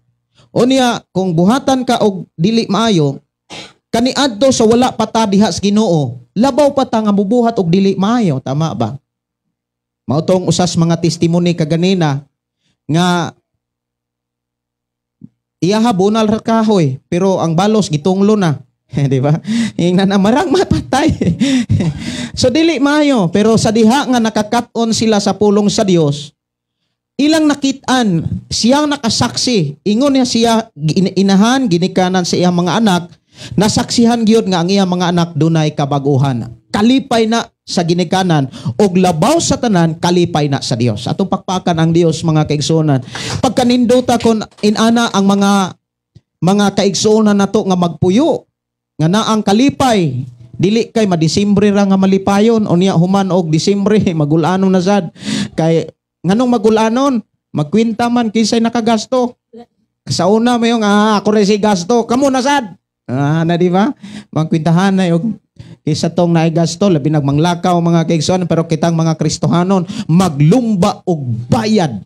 Unya, kung buhatan ka og dili maayo, kaniadto sa wala pa ta diha sa Ginoo, labaw pa ta nga mubuhat og dili maayo, tama ba? Mao tong usas mga testimony kaganina nga iyaha bunal ra kahoy pero ang balos gitunglo na. Di ba? Ingnan na marang mapatay. So dili maayo, pero sa diha nga nakakat-on sila sa pulong sa Dios, ilang nakit-an, siyang nakasaksi, ingon niya siya inahan ginikanan sa iyang mga anak, nasaksihan gyud nga ang iyang mga anak dunay kabaguhan. Kalipay na sa ginikanan og labaw sa tanan, kalipay na sa Dios. Atong pakpakan ang Dios, mga kaigsuonan. Pagkanindota kon inana ang mga kaigsuonan nato nga magpuyo nga naang kalipay, dili kay madisembre ra nga malipayon, unya human og Disembre magulanon na sad. Kay nganong magulanon? Magkwenta man kinsay nakagasto. Sa una mayong ako ra si gasto, kamo na sad. Na di ba? Magkwentahan na og kaysa tong naigasto, labi nagmanglakaw, mga kaigsoon, pero kitang mga Kristohanon maglumba og bayad.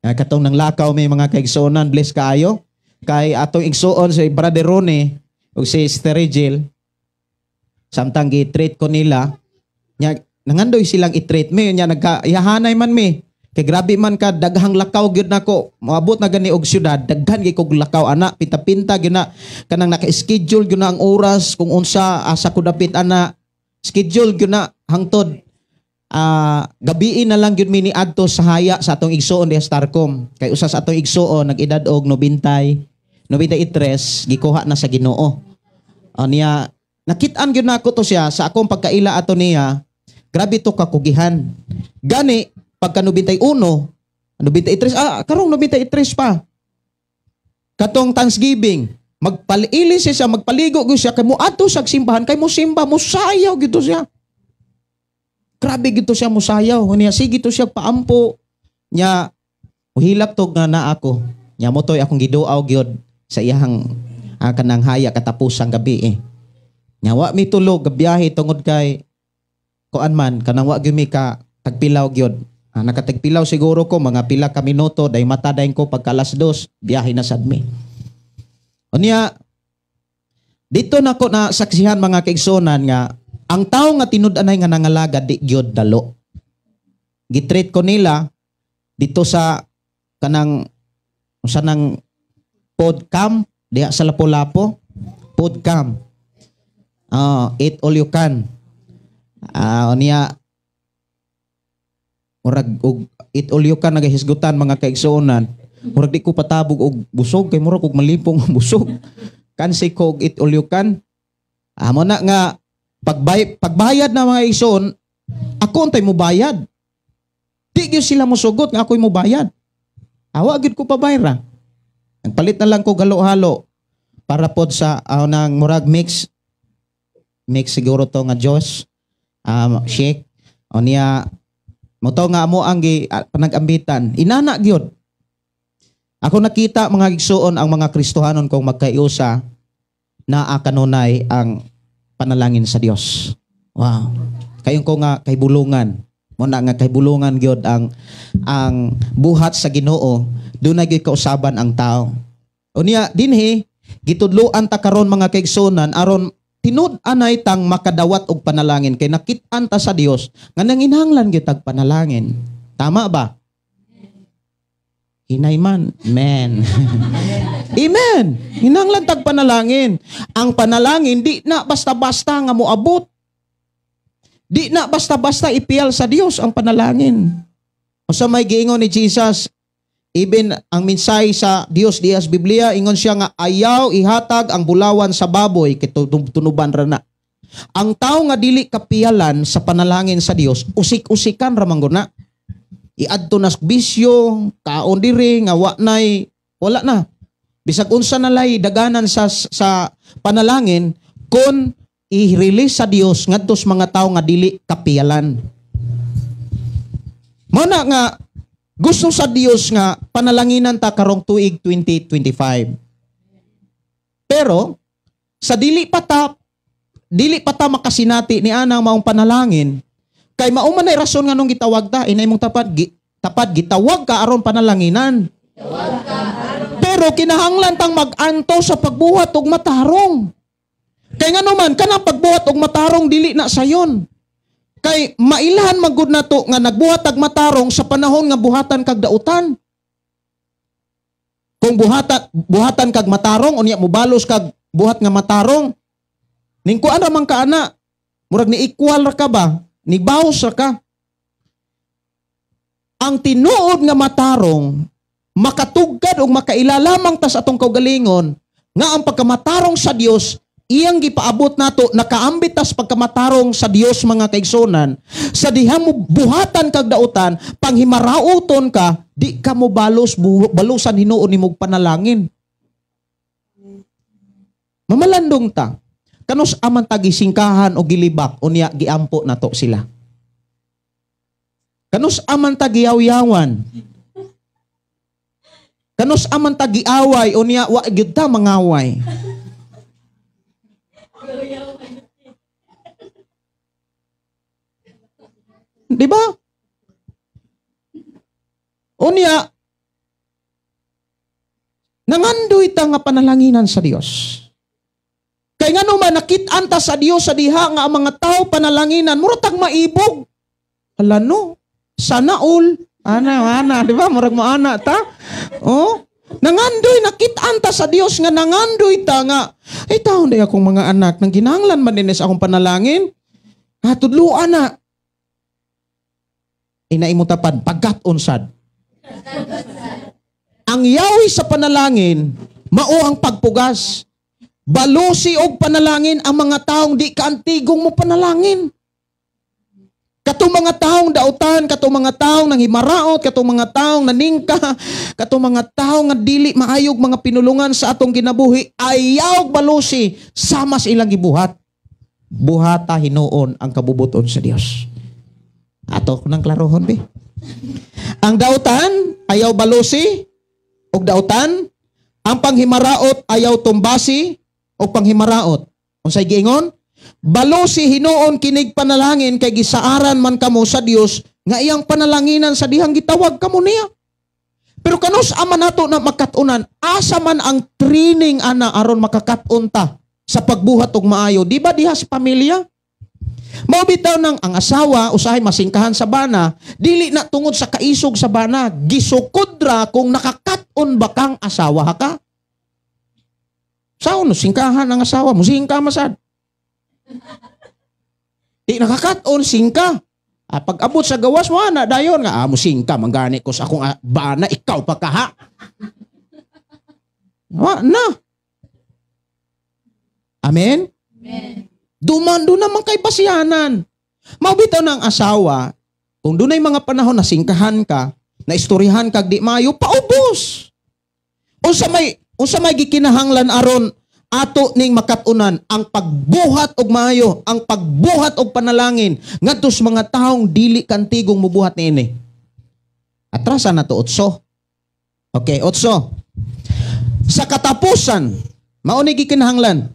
Katong nanglakaw may mga kaigsuonan, bless kaayo. Kay atong igsuon si Brother Ronnie ug si Sister Regil, samtang gi-treat ko nila, nya nangandoy silang i-treat me, nya nagka iyahanay man mi. Kay grabe man ka daghang lakaw gyud nako. Moabot na gani og syudad, daghan gyud kog lakaw ana, pinta-pinta gyud na, kanang naka-schedule gyud na ang oras kung unsa asa ko dapit ana. Schedule gyud na hangtod gabiin na lang gyud mi ni adto sa haya sa atong igsuon diha sa Starcom. Kay usa sa atong igsuon nag-edad og 90, 93, gikuha na sa Ginoo. Niya nakit-an gyud nako to siya sa akong pagkaila ato niya. Grabe to kakugihan. Gani pagka 91, 93, karong 93 pa. Katong Thanksgiving, magpaliili siya, magpaligo gyud siya kay moadto sa simbahan, kay mo simba, mosayaw gyud to siya. Grabe gyud to siya mosayaw. Niya sige to siya paampo. Nya uhilak to nga na ako. Nya mo toy akong giduaw gyud sa iyahang kanang haya katapusang gabi eh. Nya wa mi tulog gabiyahe tungod kay kuan man kanang wa gyud mi ka tagpilaw gyud. Nakatagpilaw siguro ko mga pila ka minuto, day mata dayon ko pagka alas 2, biyahe na sad mi. Unya dito nako na saksihan mga kaigsunan nga ang tawo nga tinud-anay nga nangalagad di gyud dalo. Gitreat ko nila dito sa kanang usa nang podcam diha sa Lapu-Lapu, podcam. Eat all you can. Unya murag og eat all you can nagahisgutan mga kaigsuonan. Murag di ko patabog og busog kay murag og malipong ang busog. Kansi ko og eat all you can. Amo na nga pagbayad na mga igsoon, ako untay mo bayad. Di gyud sila mosugot nga ako'y mobayad. Awa gyud ko pabayra. Nagpalit na lang ko galo-halo para pod sa nang murag mix mix siguro to nga Diyos shake o niya mo to nga amo ang panagambitan inana gyud. Ako nakita mga igsuon ang mga Kristohanon kung magkaiusa naa kanunay ang panalangin sa Dios. Wow. Kayong ko nga kay bulungan. Mo na nga kay bulungan gyud ang buhat sa Ginoo, dunay gyud kausaban ang tao. Unya dinhi gitudloan ta karon mga kaigsunan aron tinud-anay tang makadawat og panalangin kay nakit-an ta sa Dios nga nanginahanglan gyud tag panalangin. Tama ba? Hinay man. Amen. Amen. Hinanglan tag panalangin. Ang panalangin di na basta-basta nga moabot. Di na basta-basta ipiyal sa Dios ang panalangin. Unsa may giingon ni Jesus, even ang mensahe sa Dios dias Biblia, ingon siya nga ayaw ihatag ang bulawan sa baboy kay tunuban ra na. Ang tao nga dili kapiyalan sa panalangin sa Dios, usik-usikan ra man gud na. Iadto na sa bisyo, kaon diri nga wa nay, wala na. Bisag unsa na lay daganan sa panalangin kon i-release sa Dios ngadto sa mga tawo nga dili kapiyalan. Mao na nga gusto sa Dios nga panalanginan ta karong tuig 2025. Pero sa dili pa ta makasinati ni anang maong panalangin, kay mao man ay rason nganong gitawag ta, inay mong tapad, tapad gitawag ka aron panalanginan. Pero kinahanglan tang mag-anto sa pagbuhat og matarong. Kay ngano man kanang pagbuhat og matarong dili na sayon. Kay mailhan man gud nato nga nagbuhat og matarong sa panahon nga buhatan kag dautan. Kung buhatan kag matarong unya mobalos kag buhat nga matarong, ningkuan ra man ka ana, murag ni equal ra ka ba? Ni bawas ra ka. Ang tinuod nga matarong makatugkad og makaila lamang tas atong kaugalingon nga ang pagkamatarong sa Dios iyang gipaabot nato, nakaambit tas pagkamatarong sa Dios mga kaigsunan. Sa diha mo buhatan kag dautan, panghimarauton ka, di ka mo balos, balusan hinuon nimog panalangin. Mamalandong ta. Kanus aman tagisingkahan o gilibak unya giampo nato sila. Kanus aman tagiyawyawan. Kanus aman tagiaway unya wa gyud ta mangaway. Di ba? Unya nangandoy ta nga panalanginan sa Dios. Kay ngano man nakit-an ta sa Dios sa diha nga ang mga tao panalanginan mura tag maibog. Hala no, sana all. Ana ana, di ba? Murag mo ana ta. Oh, nangandoy nakit-an ta sa Dios nga nangandoy ta nga ay taon day akong mga anak nang kinahanglan man dinhi sa akong panalangin. Ha, tudloan na. Inaimo tapad pagkat-on sad. Ang yawi sa panalangin mao ang pagpugas. Balusi og panalangin ang mga taong di kaantigong mo panalangin. Katong mga taong dautan, katong mga taong nanghimaraot, katong mga taong naningka, katong mga taong nga dili maayog mga pinulungan sa atong kinabuhi, ayaw balusi sama sa ilang gibuhat. Buhata hinuon ang kabubuton sa Dios. Ato nang klarohon be. Ang dautan ayaw balusi og dautan, ang panghimaraot ayaw tumbasi o panghimaraot. Unsay giingon? Balusi hinuon kinig panalangin kay gisaaran man kamo sa Dios nga iyang panalanginan sa dihang gitawag kamo niya. Pero kanus ama nato na makat-unan, asa man ang training ana aron makakat-on ta sa pagbuhat og maayo? Di ba diha sa pamilya? Mao bitaw nang ang asawa usahay masingkahan sa bana, dili na tungod sa kaisog sa bana, gisukod ra kung nakakat-on ba kang asawa ha ka. Sao no singkahan ang asawa, musingka masad. Di nakakat-on singka. Pag abot sa gawas mo ana dayon nga musingka manggani ko sa akong bana, ikaw pa kaha. Wa na. Amen? Amen. Duman do naman kay basihanan. Mao bitaw ng asawa, kung dunay mga panahon na singkahan ka, na istoryahan kag di maayo, paubos. Unsa may gikinahanglan aron ato ning makat-unan ang pagbuhat og maayo, ang pagbuhat og panalangin ngadto sa mga taong dili kantigong mubuhat niini. Atrasan na to, 8. Okay, 8. Sa katapusan, mao ni gikinahanglan,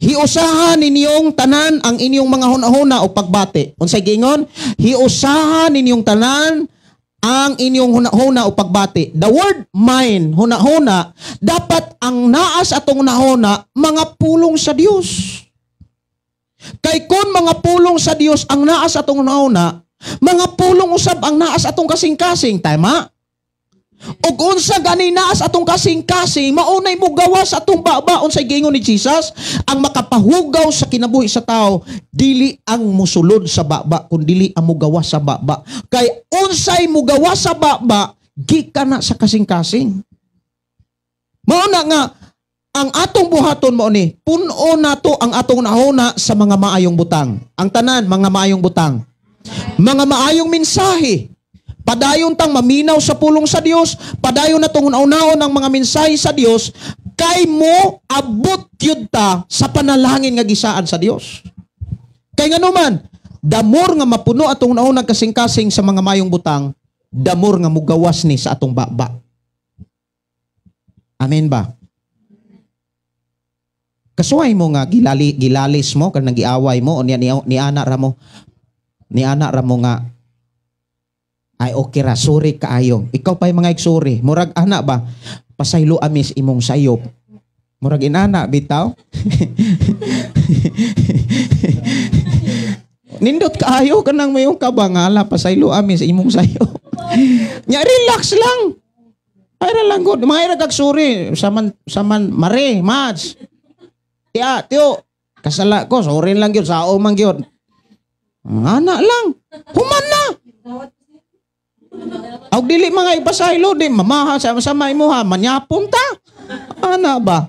hiusahan ninyong tanan ang inyong mga hunahuna o pagbati. Unsay giingon? Hiusahan ninyong tanan ang inyong hunahuna o pagbati. The word mind, hunahuna, dapat ang naas atong hunahuna, mga pulong sa Dios. Kay kun mga pulong sa Dios ang naas atong hunahuna, mga pulong usab ang naas atong kasing-kasing. Tama? Ug unsa gani naas atong kasing-kasing, maunay mo gawas atong baba. Unsay giingon ni Jesus? Ang makapahugaw sa kinabuhi sa tao, dili ang musulod sa baba, kun dili ang mugawas sa baba. Kay unsay mugawas sa baba, gikan na sa kasing-kasing. Mao na nga ang atong buhaton mao ni, puno nato ang atong nahuna sa mga maayong butang. Ang tanan mga maayong butang. Mga maayong mensahe. Padayon tang maminaw sa pulong sa Dios, padayon na tong unaon ang mga mensahe sa Dios, kay mo abot gyud ta sa panalangin nga gisaan sa Dios. Kay nganuman, damor nga mapuno atong naunang kasing-kasing sa mga mayong butang, damor nga mugawas ni sa atong baba. Amen ba? Kasuway mo nga gilalis mo kanang giaway mo o ni ana ra mo. Ni ana ra mo nga ay okay ra, sorry kaayo. Ikaw pa'y mga igsuri. Murag ana ba? Pasaylo amis imong sayop. Murag inana bitaw. Nindot kaayo kanang mayong kabangala pasaylo amis imong sayop. Nya relax lang. Ay ra lang gud. Mga ira kag sorry saman saman mare mats. Tiya, tiyo. Kasala ko, sorry lang gyud sao man gyud. Ana lang. Human na. Aw dili mga ipasaylo di mamaha sa sama imo ha manyapon ta. Ana ba?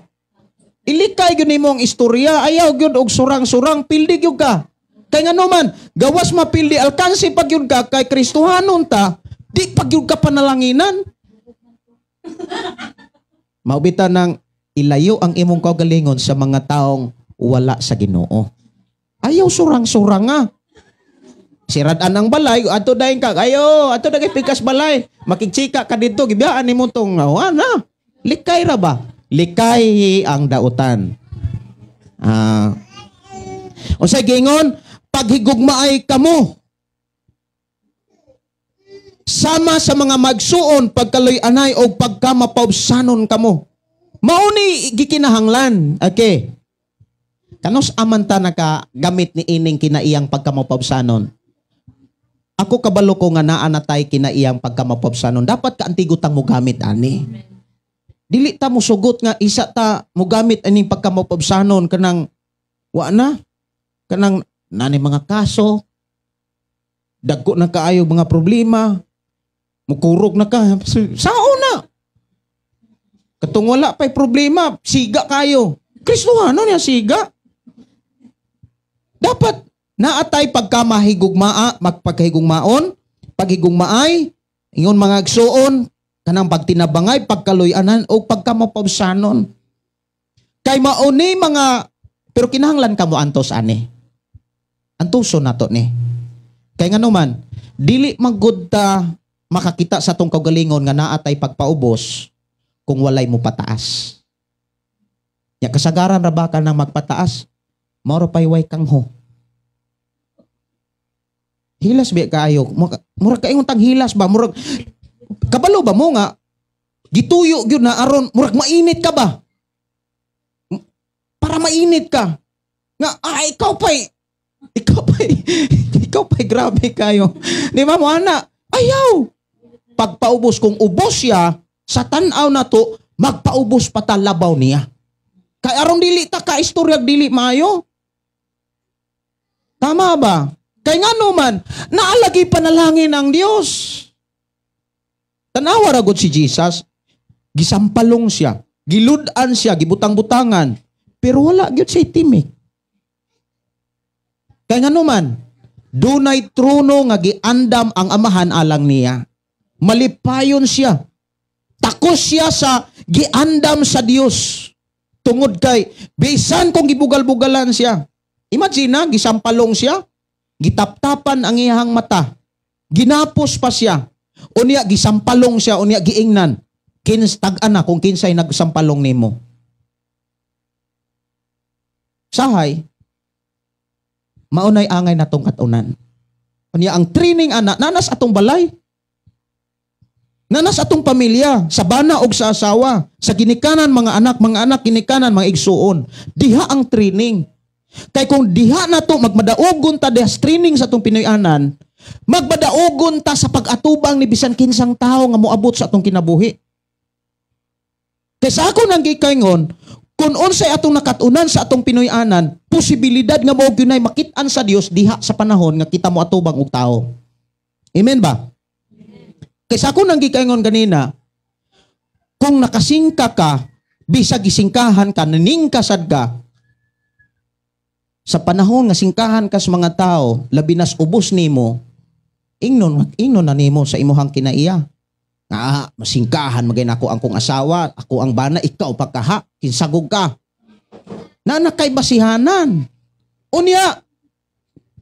Ilikay gyud nimo ang istorya, ayaw gyud og surang-surang pildi gyud ka. Kay ngano man, gawas mapildi alkansi pag gyud ka kay Kristohanon ta, di pag gyud ka panalanginan. Maubita nang ilayo ang imong kaugalingon sa mga taong wala sa Ginoo. Ayaw surang-surang nga. Siradan ang balay, ato dayon ka, ayo, ato dagay pikas balay. Makigchika ka dito, gibiyaan nimo tong na. Likay ra ba? Likay ang dautan. Unsay giingon? Paghigugmaay kamo. Sama sa mga magsuon pagkaloy-anay o pagkamapaubsanon kamo. Mao ni gikinahanglan. Okay. Kanus aman ta nakagamit ni ining kinaiyang pagkamapaubsanon? Ako kabalo ko nga naa na tay kinaiyang pagkamapaubsanon. Dapat kaantigo tang mogamit ani. Dili ta mosugot nga isa ta mogamit aning pagkamapaubsanon kanang wa na kanang nani mga kaso, dagko na kaayo mga problema, mukurog na ka sao na. Katong wala pa'y problema, siga kayo. Kristohano niya siga. Dapat naatay pagkamahigugmaa, magpagkahigugmaon, paghigugmaay, ingon mga igsuon, kanang pagtinabangay, pagkaluyanan, o pagkamapabsanon. Kay mauni mga, pero kinahanglan ka mo antos ani. Antuso nato ni. Kay nganuman, dili magud ta makakita sa tong kaugalingon nga naatay pagpaubos kung walay mo pataas. Ya kasagaran ra ba ka nang magpataas? Mauro pay way kang ho. Hilas biya kaayo. Murag kaingon tang hilas ba? Murag kabalo ba mo nga Gituyo gyud na aron murag mainit ka ba? Para mainit ka. Nga ikaw pay ikaw pay grabe kayo. Di ba mo ana? Ayaw. Pagpaubos, kung ubos siya sa tan-aw na to, magpaubos pa ta labaw niya. Kay aron dili ta ka istoryag dili maayo. Tama ba? Kay ngano man, naalagi panalangin ang Dios. Tanawa ra gud si Jesus, gisampalong siya, gilud-an siya, gibutang-butangan, pero wala gyud siya timik. Kay ngano man, dunay trono nga giandam ang Amahan alang niya. Malipayon siya. Takos siya sa giandam sa Dios. Tungod kay bisan kung gibugal-bugalan siya. Imagine na, gisampalong siya, gitaptapan ang iyang mata, ginapos pa siya, unya gisampalong siya, unya giingnan. Tag-an na kung kinsay nagsampalong nimo. Sahay, maunay angay natong katunan. Unya ang training ana, nanas atong balay. Nanas atong pamilya, sa bana og sa asawa, sa ginikanan mga anak ginikanan mga igsuon. Diha ang training. Kay kung diha na to magmadaogon ta diha training sa atong Pinoy-anan, magmadaogon ta sa pag-atubang ni bisan kinsang tawo nga moabot sa atong kinabuhi. Kay sa ako nang gikaingon, kung unsay atong nakatunan sa atong Pinoy-anan, posibilidad nga mao gyud makit-an sa Dios diha sa panahon nga kita moatubang og tawo. Amen ba? Kay sa ako nang gikaingon ganina, kung nakasingka ka, bisag gisingkahan ka, naningkasad ka, sa panahon nga singkahan ka sa mga tao, labi nas ubos nimo, ingnon na nimo sa imuhang kinaiya. Nga, masingkahan magay nako ang kong asawa, ako ang bana, ikaw pagkaha, kinsagog ka. Nana kay basihanan. Unya,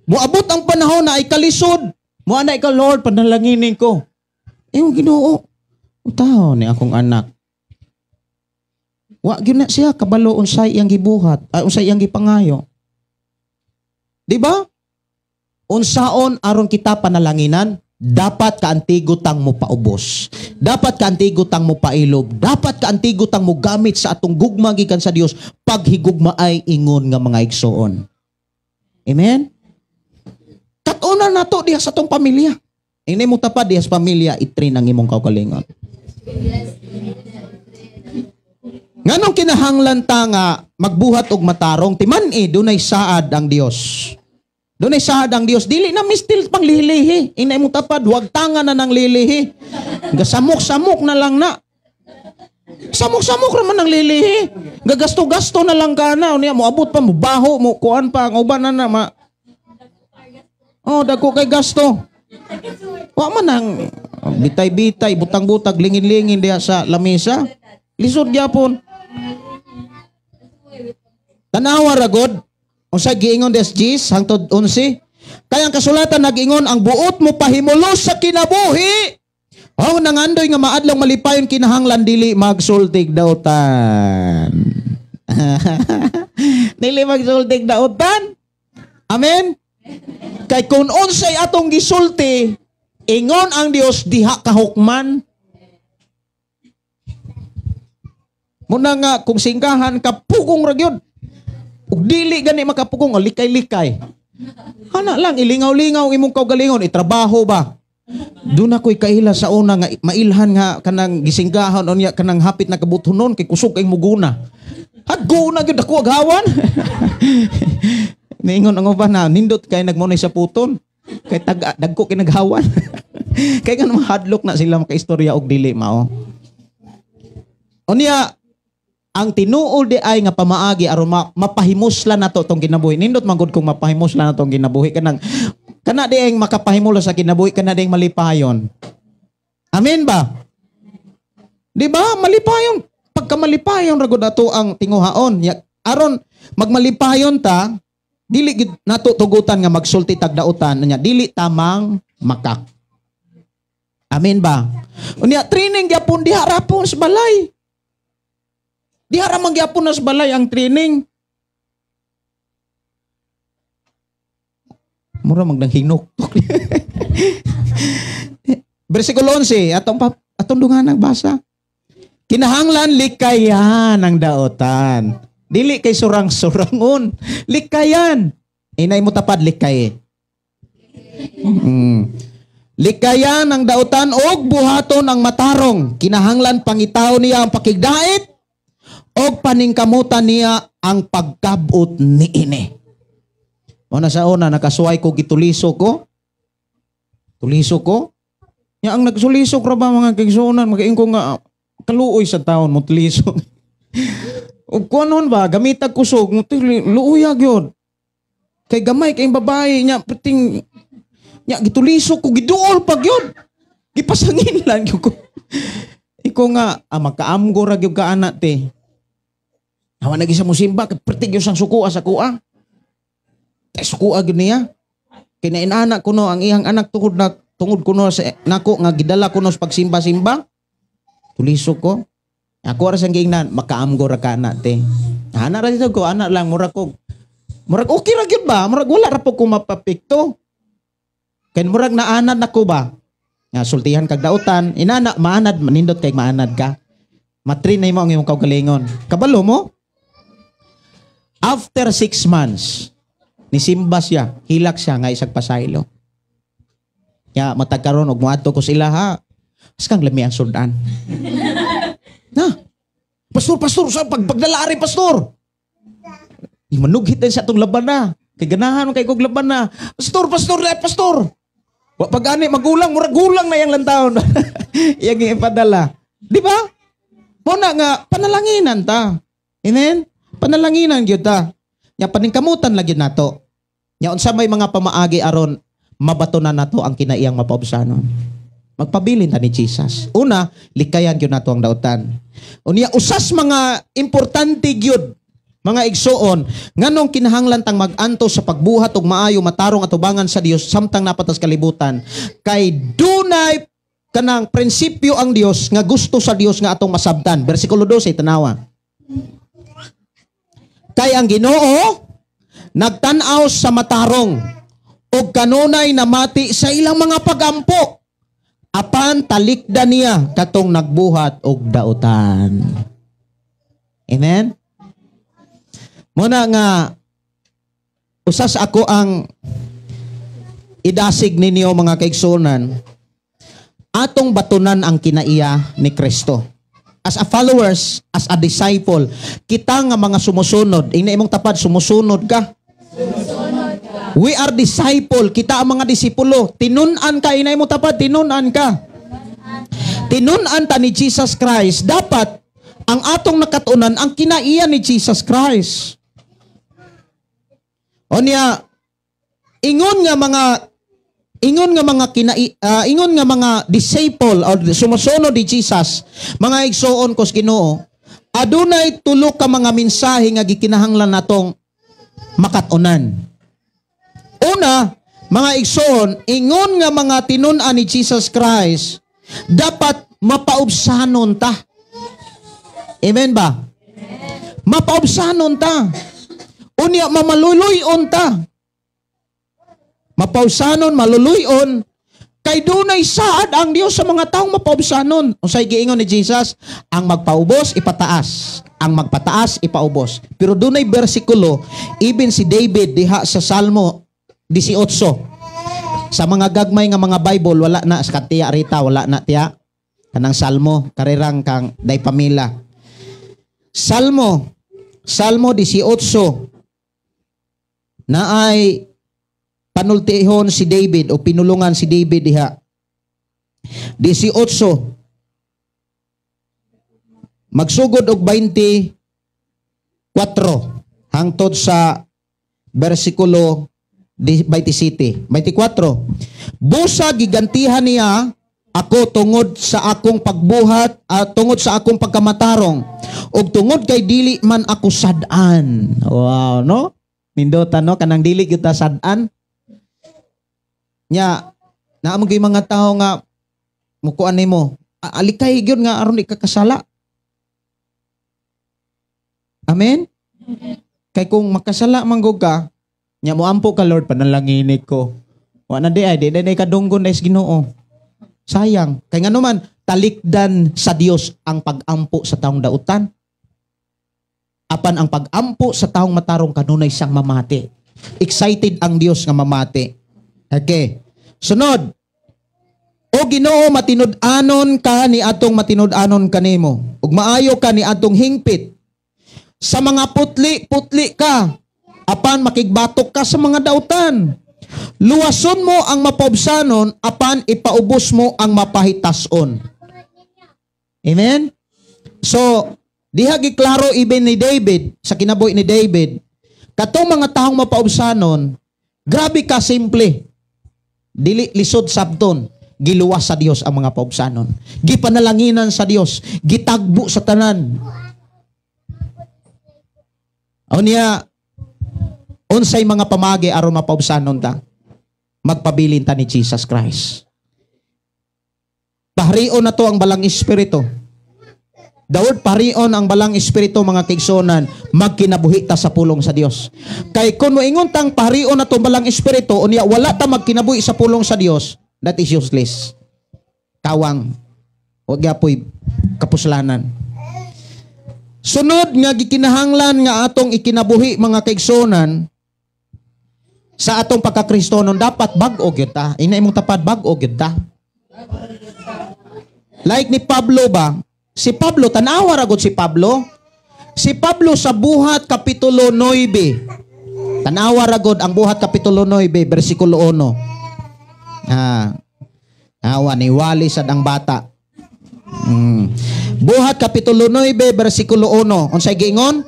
muabot ang panahon na ay kalisod. Muana ikaw, Lord, panalanginin ko. Yung Ginoo, tao ni akong anak. Wa gyud na siya kabalo unsay iyang gibuhat, ay unsay iyang gipangayo. Di ba? Unsaon aron kita panalanginan, dapat kaantigo tang mo paubos. Dapat kaantigo tang mo pailob. Dapat kaantigo tang mo gamit sa atong gugma gikan sa Dios paghigugma ay ingon nga mga igsoon. Amen? Kat-unan nato diha sa atong pamilya. Inay mo tapad diha sa pamilya, itrain ang imong kaugalingon. Nganong kinahanglan ta nga magbuhat og matarong, timan-i dunay saad ang Dios. Dunay saad ang Dios, dili na mistil pang lilihi. Inay mo tapad, wag tanga na nang lilihi. Gasamok-samok na lang na. Samok-samok ra man ang lilihi. Gagasto-gasto na lang ka na. Unya moabot pa, mobaho, mo kuan pa ang uban na na ma. Oh, dagko kay gasto. Wa man ang bitay-bitay, butang-butag, lingin-lingin diha sa lamesa. Lisod gyapon. Tanawa ra god. Unsa giingon des Gis hangtod 11? Kaya ang kasulatan nag-ingon ang buot mo pahimulos sa kinabuhi. Oh, nangandoy nga maadlong malipayon kinahanglan dili magsultig dautan. Dili magsultig dautan. Amen. Kay kung unsay atong gisulti, ingon ang Dios diha kahukman. Muna nga kung singkahan ka pugong ra gyud. Ug dili gani makapugong, likay-likay. Ana lang ilingaw-lingaw imong kaugalingon, itrabaho ba? Doon ako'y kaila sa una nga mailhan nga kanang gisinggahan unya kanang hapit na kabuthonon kay kusog kay muguna. Haguna gyud ako aghawan. Niingon ang uban na nindot kay nagmunay sa puton. Kay tag dagko kay naghawan. Kay nga mahadlok na sila makaistorya og dili mao. Unya ang tinuod di ay nga pamaagi aron mapahimuslan nato tong kinabuhi. Nindot man gud kung mapahimuslan nato tong kinabuhi kanang kana di ay makapahimula sa kinabuhi, kana di ay malipayon. Amen ba? Di ba? Malipayon. Pagka malipayon ra gud ato ang tinguhaon. Aron magmalipayon ta, dili gid nato tugutan nga magsulti tag dautan nya, dili tamang makak. Amen ba? Unya training gyapon diha ra pon sa balay. Diha ra man gyapon na sa balay ang training. Mura magdang hinuktok. Versikulo 11, atong dungan nagbasa. Kinahanglan likayan ang daotan. Dili kay surang-surangon. Likayan. Inay mo tapad likay. Likayan ang dautan og buhaton ang matarong. Kinahanglan pangitaw niya ang pakigdait og paningkamutan niya ang pagkabot niini. Una sa una, nakasuway ko, gituliso ko. Tuliso ko. Ya, ang nagsulisok ra ba, mga kaigsuonan, magaingko nga kaluoy sa taon mo tulisok. Ug kuanon ba, gamitag kusog, mo luoy gyud. Kay gamay kay babae nya perting nya gitulisok ko, giduol pa gyud. Gipasangin lang gyud ko. Iko nga makaamgo ra gyud ka ana te. Hawa na sa musimba kay perting gyud sang sukoa sa kuha. Tay sukoa gyud niya. Kay nainana kuno ang iyang anak tungod na tungod kuno sa nako nga gidala kuno sa pagsimba-simba. Tulisok ko. Ako ra sang giingnan, makaamgo ra ka ana te. Ana ra dito ko, ana lang murag ko. Murag okay ra gyud ba? Murag wala ra po ko mapapikto. Kay murag naanad nako ba? Nga sultihan kag dautan, inana maanad manindot kay maanad ka. Matrin na imo ang imong kaugalingon. Kabalo mo? After 6 months, nisimba siya, hilak siya nga isag pasaylo. Ya matag karon og moadto ko sila ha. As kang lami ang sudan. Na. Pastor, pastor, sa pagdala ari, pastor. Imanughit din sa atong laban na. Kay ganahan man kay kog laban na. Pastor, pastor, eh, pastor. Wa pag ani magulang, murag gulang na yang lantawon. Iyang ipadala. Di ba? Mo na nga panalanginan ta. Amen? Panalanginan gyud ta. Nya paningkamutan lagi nato. Nya unsa may mga pamaagi aron mabatunan nato ang kinaiyang mapaubsanon. Magpabilin ta ni Jesus. Una, likayan gyud nato ang dautan. Unya usas mga importante gyud mga igsoon, nganong kinahanglan tang mag-antos sa pagbuhat og maayo, matarong atubangan sa Dios samtang napatas kalibutan, kay dunay kanang prinsipyo ang Dios nga gusto sa Dios nga atong masabtan. Bersikulo 12, tanawa. Kay ang Ginoo nagtan-aw sa matarong ug kanunay namati sa ilang mga pagampo, apan talikda niya katong nagbuhat og dautan. Amen? Muna nga usas ako ang idasig ninyo mga kaigsunan, atong batunan ang kinaiya ni Kristo. As a followers, as a disciple, kita nga mga sumusunod, ingna imong tapad, sumusunod ka. Sumusunod ka. We are disciple, kita ang mga disipulo. Tinun-an ka, ingna imong tapad, tinun-an ka. Tinun-an ta ni Jesus Christ. Dapat ang atong nakatunan ang kinaiya ni Jesus Christ. O niya, ingon nga mga ingon nga mga disciple o sumusunod ni Jesus, mga igsoon ko sa Ginoo, adunay tulo ka mga mensahe nga gikinahanglan natong makat-unan. Una, mga igsoon, ingon nga mga tinun-an ni Jesus Christ, dapat mapaubsanon ta. Amen ba? Amen. Mapaubsanon ta. Unya mamaluluyon ta. Mapaubsanon, maluluyon, kay dunay saad ang Dios sa mga taong mapaubsanon. Unsay giingon ni Jesus? Ang magpaubos ipataas, ang magpataas ipaubos. Pero dunay bersikulo even si David diha sa Salmo 18. Sa mga gagmay nga mga Bible wala na sa katiya rita, wala na tiya kanang Salmo karirang kang day pamila. Salmo 18 na ay panultihon si David o pinulungan si David diha. 18 magsugod og 24 hangtod sa bersikulo 27. 24. Busa gigantihan niya ako tungod sa akong pagbuhat, tungod sa akong pagkamatarong, ug tungod kay dili man ako sad-an. Wow, no? Nindota, no? Kanang dili gyud ta sad-an. Nya, naa man gyud mga tawo nga mukuan nimo, alikay gyud nga aron ikakasala. Amen? Kay kung makasala man gud ka, nya moampo ka, Lord, panalangini ko. Wa na di ay, di na kadunggon na is Ginoo. Sayang. Kay ngano man, Talikdan sa Dios ang pagampo sa taong dautan. Apan ang pagampo sa taong matarong kanunay siyang mamati. Excited ang Dios nga mamati. Okay. Sunod. O Ginoo, matinud-anon ka ni atong matinud-anon kanimo. Ug maayo ka ni atong hingpit. Sa mga putli, putli ka. Apan makigbatok ka sa mga dautan. Luwason mo ang mapaubsanon, apan ipaubos mo ang mapahitason. Amen? So, diha giklaro even ni David, sa kinabuhi ni David, katong mga taong mapaubsanon, grabe ka simple. Dili lisod sabton, giluwas sa Dios ang mga paubsanon. Gipanalanginan sa Dios, gitagbo sa tanan. Unya, unsay mga pamagi aron mapaubsanon ta? Magpabilin ta ni Jesus Christ. Paharion na to ang balang espiritu. The word paharion ang balang espiritu, mga kaigsuonan, magkinabuhi ta sa pulong sa Dios. Kay kung moingon tang paharion na to ang balang espiritu, unya wala ta magkinabuhi sa pulong sa Dios, that is useless. Kawang. Wag gyapoy kapuslanan. Sunod nga gikinahanglan nga atong ikinabuhi, mga kaigsuonan, sa atong pagkakristonon, dapat bag-o gyud ta. Ina imong tapad, bag-o gyud ta. Like ni Pablo ba? Si Pablo, tan-awa ra gud si Pablo. Si Pablo sa Buhat Kapitulo 9. Tan-awa ra gud ang Buhat Kapitulo 9, bersikulo 1. Awa ni wali sad ang bata. Buhat Kapitulo 9, bersikulo 1. Unsay giingon?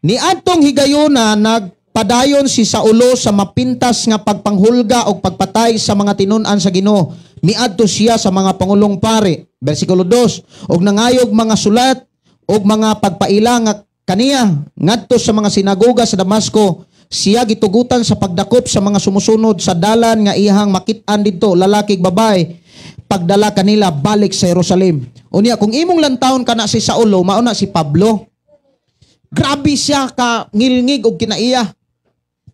Niadtong higayuna nagpadayon si Saulo sa mapintas nga pagpanghulga og pagpatay sa mga tinun-an sa Ginoo. Miadto siya sa mga pangulong pare. Bersikulo 2, og nangayog mga sulat og mga pagpaila nga kaniya ngadto sa mga sinagoga sa Damasco. Siya gitugutan sa pagdakop sa mga sumusunod sa dalan nga iyahang makit-an didto, lalaki ug babae, pagdala kanila balik sa Jerusalem. Unya kung imong lantawon kana si Saulo, mao na si Pablo. Grabe siya ka ngilngig og kinaiya.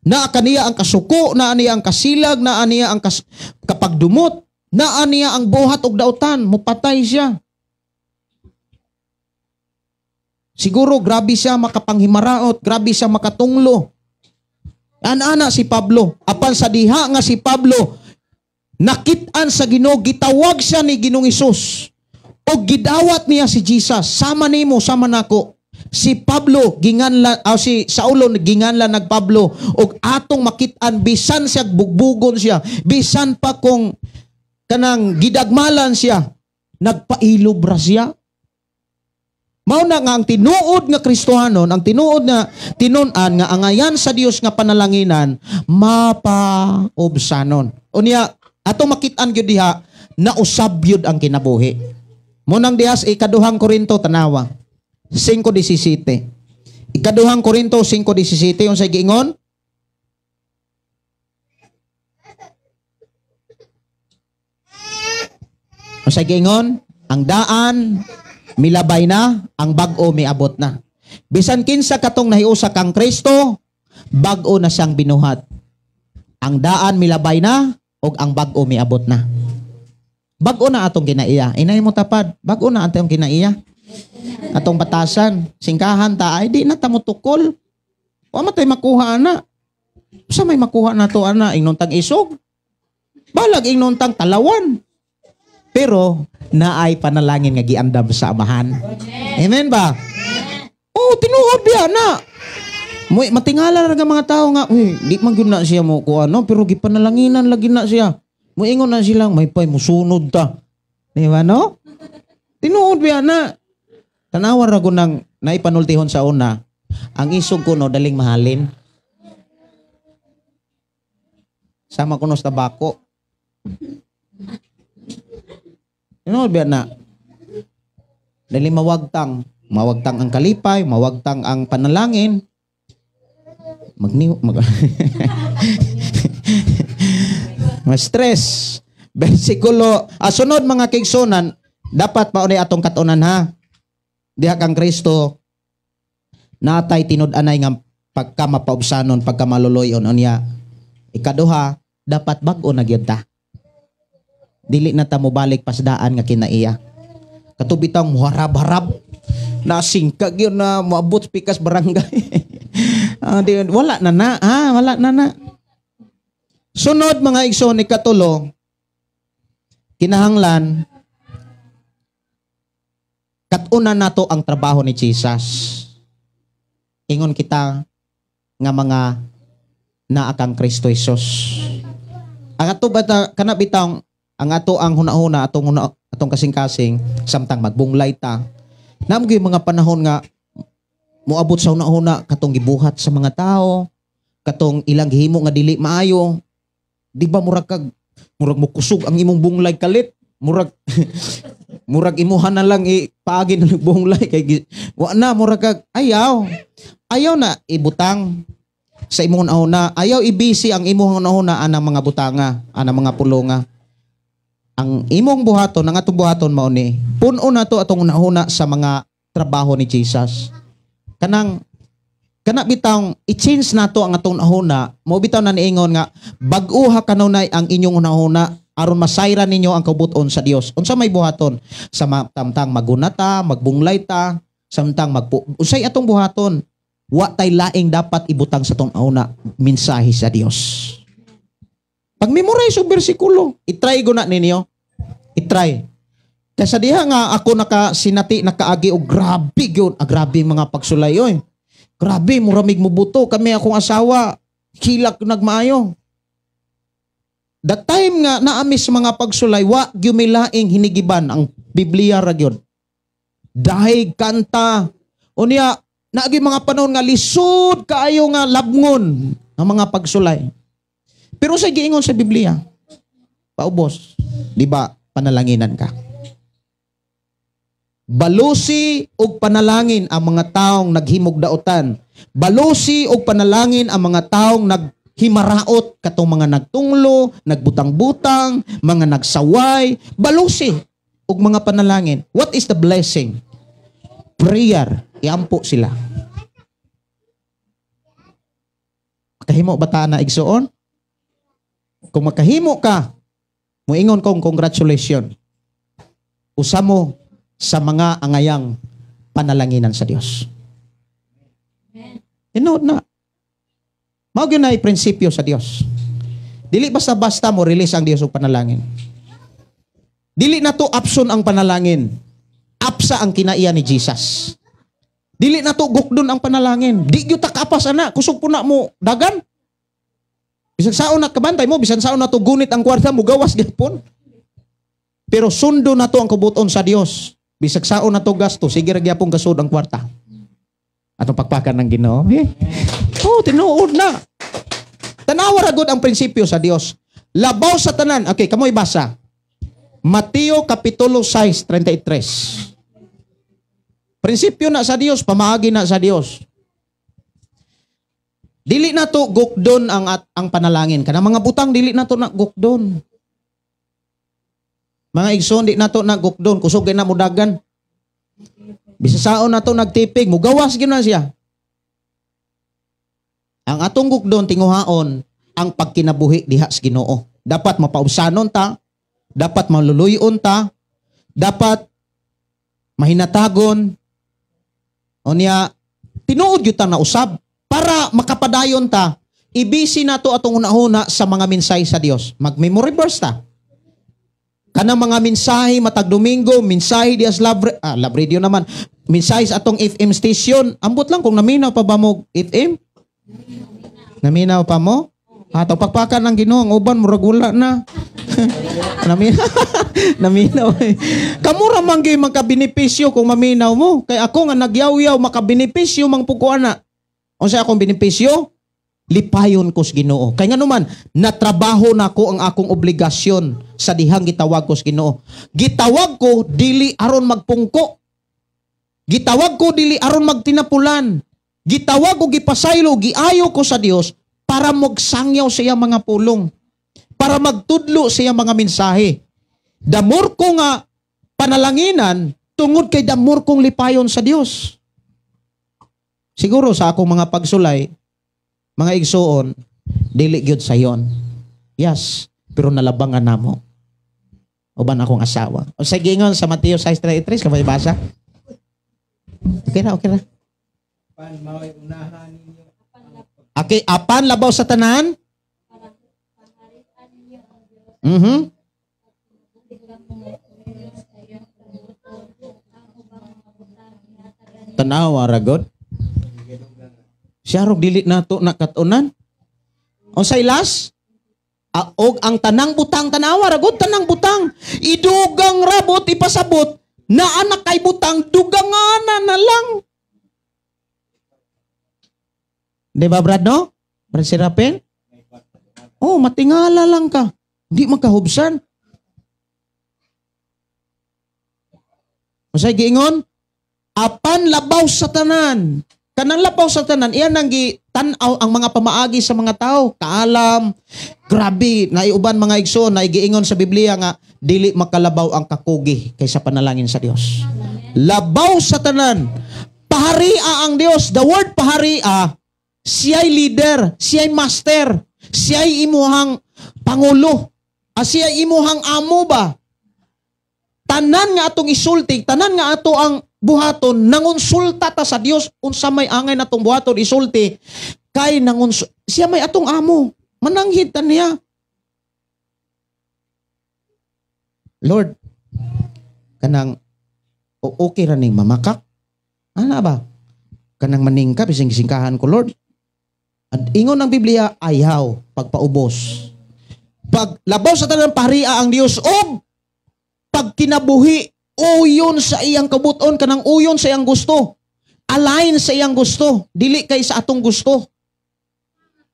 Naa kaniya ang kasuko, naa niya ang kasilag, naa niya ang kapagdumot, naa niya ang buhat og dautan, mupatay siya. Siguro grabe siya makapanghimaraot, grabe siya makatunglo. Ana-ana si Pablo. Apan sa diha nga si Pablo nakit-an sa Ginoo, gitawag siya ni Ginoong Hesus. Og gidawat niya si Jesus, sama nimo, sama nako. Si Pablo ginganla, si Saulo ginganla nag Pablo, og atong makit-an bisan siya bugbugon siya, bisan pa kung kanang gidagmalan siya, nagpailob ra siya. Mao na nga ang tinuod nga Kristohanon, ang tinuod nga tinun-an nga angayan sa Dios nga panalanginan, mapaubsanon. Unya atong makit-an gyud diha, nausab gyud ang kinabuhi. Munang diha sa ikaduhang Korinto, tanawa 5:17. Ikaduhang Korinto 5:17, unsay giingon? Unsay giingon? Ang daan milabay na, ang bag-o miabot na. Bisan kinsa katong nahiusa kang Kristo, bag-o na siyang binuhat. Ang daan milabay na ug ang bag-o miabot na. Bag-o na atong kinaiya. Inay mo tapad, bag-o na atong kinaiya. Atong batasan, singkahan ta, ay di na ta motukol. Wa man tay makuha ana. Sa may makuha na to ana, ingnon tang isog. Balag ingnon tang talawan. Pero naay panalangin nga giandam sa Amahan. Amen ba? Oh, tinuod biya na. Moy matingala ra nga mga tao nga, uy, di man gyud na siya mo kuan no, pero gipanalanginan lagi na siya. Moingon na silang may pay musunod ta. Di ba no? Tinuod biya na. Tanawa ra gud nang naipanultihon sa una, ang isog kuno daling mahalin. Sama kuno sa tabako. Tinuod biya na. Dali mawagtang, mawagtang ang kalipay, mawagtang ang panalangin. Ma-stress. Bersikulo, sunod mga kaigsunan, dapat maunay atong katunan ha. Diha kang Kristo natay tinud-anay nga pagka mapaubsanon, pagka maluloyon unya. Ikaduha, dapat bag-o na gyud ta. Dili na ta mobalik pasdaan nga kinaiya. Kato bitang muharab-harab, nasingkag yun na moabot pikas barangay. Di, wala na na, ha? Wala na na. Sunod, mga igsoon, ikatulo, kinahanglan kat-unan nato ang trabaho ni Jesus. Ingon kita nga mga naa kang Kristo Jesus. Ang ato ba kana bitang ang ato ang hunahuna, atong huna, atong kasing-kasing samtang magbunglay ta. Naam gyud mga panahon nga moabot sa hunahuna katong gibuhat sa mga tao, katong ilang gihimo nga dili maayo. Di ba murag kag murag mokusog ang imong bunglay kalit, murag murag imuha na lang ipaagi na bunglay kay wa na, murag kag ayaw. Ayaw na ibutang sa imong hunahuna, ayaw ibisi ang imong hunahuna anang mga butanga, anang mga pulonga. Ang imong buhaton, ang atong buhaton mao ni, puno na to atong hunahuna sa mga trabaho ni Jesus. Kanang kana bitang i-change nato ang atong hunahuna, mo bitaw na niingon nga bag-uha kanunay ang inyong hunahuna aron masayran ninyo ang kabut-on sa Dios. Unsa may buhaton? Sa samtang magunata, magbunglay ta, samtang magpu unsay atong buhaton? Wa tay laing dapat ibutang sa atong hunahuna, mensahe sa Dios. Pag-memorize og bersikulo, i-try ko na ninyo. I-try. Kaysa diha nga ako nakasinati, nakaagi og grabe gyud, grabe mga pagsulay oy. Grabe muramig mubuto kami akong asawa, hilak nagmaayo. The time nga naamis mga pagsulay, wa gyud may laing hinigiban ang Biblia ra gyud. Dahig kanta. Unya naagi mga panahon nga lisod kaayo nga labngon ang mga pagsulay. Pero sa giingon sa Biblia, paubos, di ba panalanginan ka? Balusi og panalangin ang mga taong naghimog daotan. Balusi og panalangin ang mga taong naghimaraot, katong mga nagtunglo, nagbutang-butang, mga nagsaway. Balusi og mga panalangin. What is the blessing? Prayer. Iampo sila. Makahimo ba ta na igsuon? Kung makahimo ka, muingon kong congratulations. Usa mo sa mga angayang panalanginan sa Dios. Tinuod na. Mao gyud na prinsipyo sa Dios. Dili basta-basta mo release ang Dios og panalangin. Dili na to option ang panalangin. Apsa ang kinaiya ni Jesus. Dili na to gukdon ang panalangin. Di gyud ta kaapas ana, kusog po na mo dagan. Bisan saon na kabantay mo, bisan saon na to gunit ang kwarta mo, gawas gyapon. Pero sundo na to ang kubuton sa Dios. Bisag saon na to gasto, sige ra gyapon gasod ang kwarta. Atong pakpakan ng Ginoo. Eh? Oh, tinuod na. Tanawa ra gud ang prinsipyo sa Dios. Labaw sa tanan. Okay, kamoy basa. Mateo kapitulo 6:33. Prinsipyo na sa Dios, pamaagi na sa Dios. Dili na to gukdon ang panalangin. Kanang mga butang dili na to na gukdon. Mga igsoon, di na to na gukdon. Kusog na mudagan. Bisa saon na to nagtipig, mugawas gyud na siya. Ang atong gukdon tinguhaon ang pagkinabuhi diha sa Ginoo. Dapat mapaubsanon ta, dapat maluluyon ta, dapat mahinatagon. Unya tinuod gyud ta na usab para makapadayon ta. Ibisi nato atong hunahuna sa mga mensahe sa Dios. Mag-memory verse ta. Kanang mga mensahe matag Domingo, mensahe dias love, love radio naman, mensahe sa atong FM station. Ambot lang kung naminaw pa ba mo FM? Naminaw pa mo? Ato pagpakan ng Ginoo, ang uban murag wala na. Naminaw. Kamura man gyud makabenepisyo kung maminaw mo. Kay ako nga nagyaw-yaw makabenepisyo mang pukuan na. Unsa akong benepisyo? Lipayon ko sa Ginoo. Kay nganuman, natrabaho na ko ang akong obligasyon sa dihang gitawag ko sa Ginoo. Gitawag ko dili aron magpungko. Gitawag ko dili aron magtinapulan. Gitawag ko, gipasaylo, giayo ko sa Dios para magsangyaw sa iyang mga pulong, para magtudlo sa iyang mga mensahe. Damor ko nga panalanginan tungod kay damor kong lipayon sa Dios. Siguro sa akong mga pagsulay, mga igsuon, dili gyud sayon. Yes, pero nalabangan namo. Uban akong asawa. O sa gingon sa Mateo 6:33, kamay basa? Okay ra, okay ra. Okay, apan labaw sa tanan? Mhm. Tanawa ra god. Siya rog dili nato nakatunan. Unsay last? Og ang tanang butang, tanawa ra god, tanang butang. Idugang rabot ipasabot na anak kay butang dugangana na lang. Di ba, Brad, no? Brad Serapin? Oh, matingala lang ka. Hindi makahubsan. Masay giingon? Apan labaw sa tanan. Kanang labaw sa tanan, iyan ang gitan-aw ang mga pamaagi sa mga tao. Kaalam, grabe, naiuban mga igsoon, naigiingon sa Biblia nga, dili makalabaw ang kakugi kaysa panalangin sa Dios. Labaw sa tanan. Paharia ang Dios. The word paharia, siya'y leader, siya'y master, siya'y imuhang pangulo, siya'y imuhang amo ba? Tanan nga atong isulti, tanan nga ato ang buhaton, nangonsulta ta sa Dios unsa may angay natong buhaton isulti, kay siya may atong amo, mananghid ta niya. Lord, kanang okay ra ning mamakak? Ana ba? Kanang maningka bising singkahan ko, Lord. At ingon ng Biblia, ayaw pagpaubos. Pag labaw sa tanang paharia ang Dios og pagkinabuhi, uyon sa iyang kabuton, kanang uyon sa iyang gusto. Align sa iyang gusto, dili kay sa atong gusto.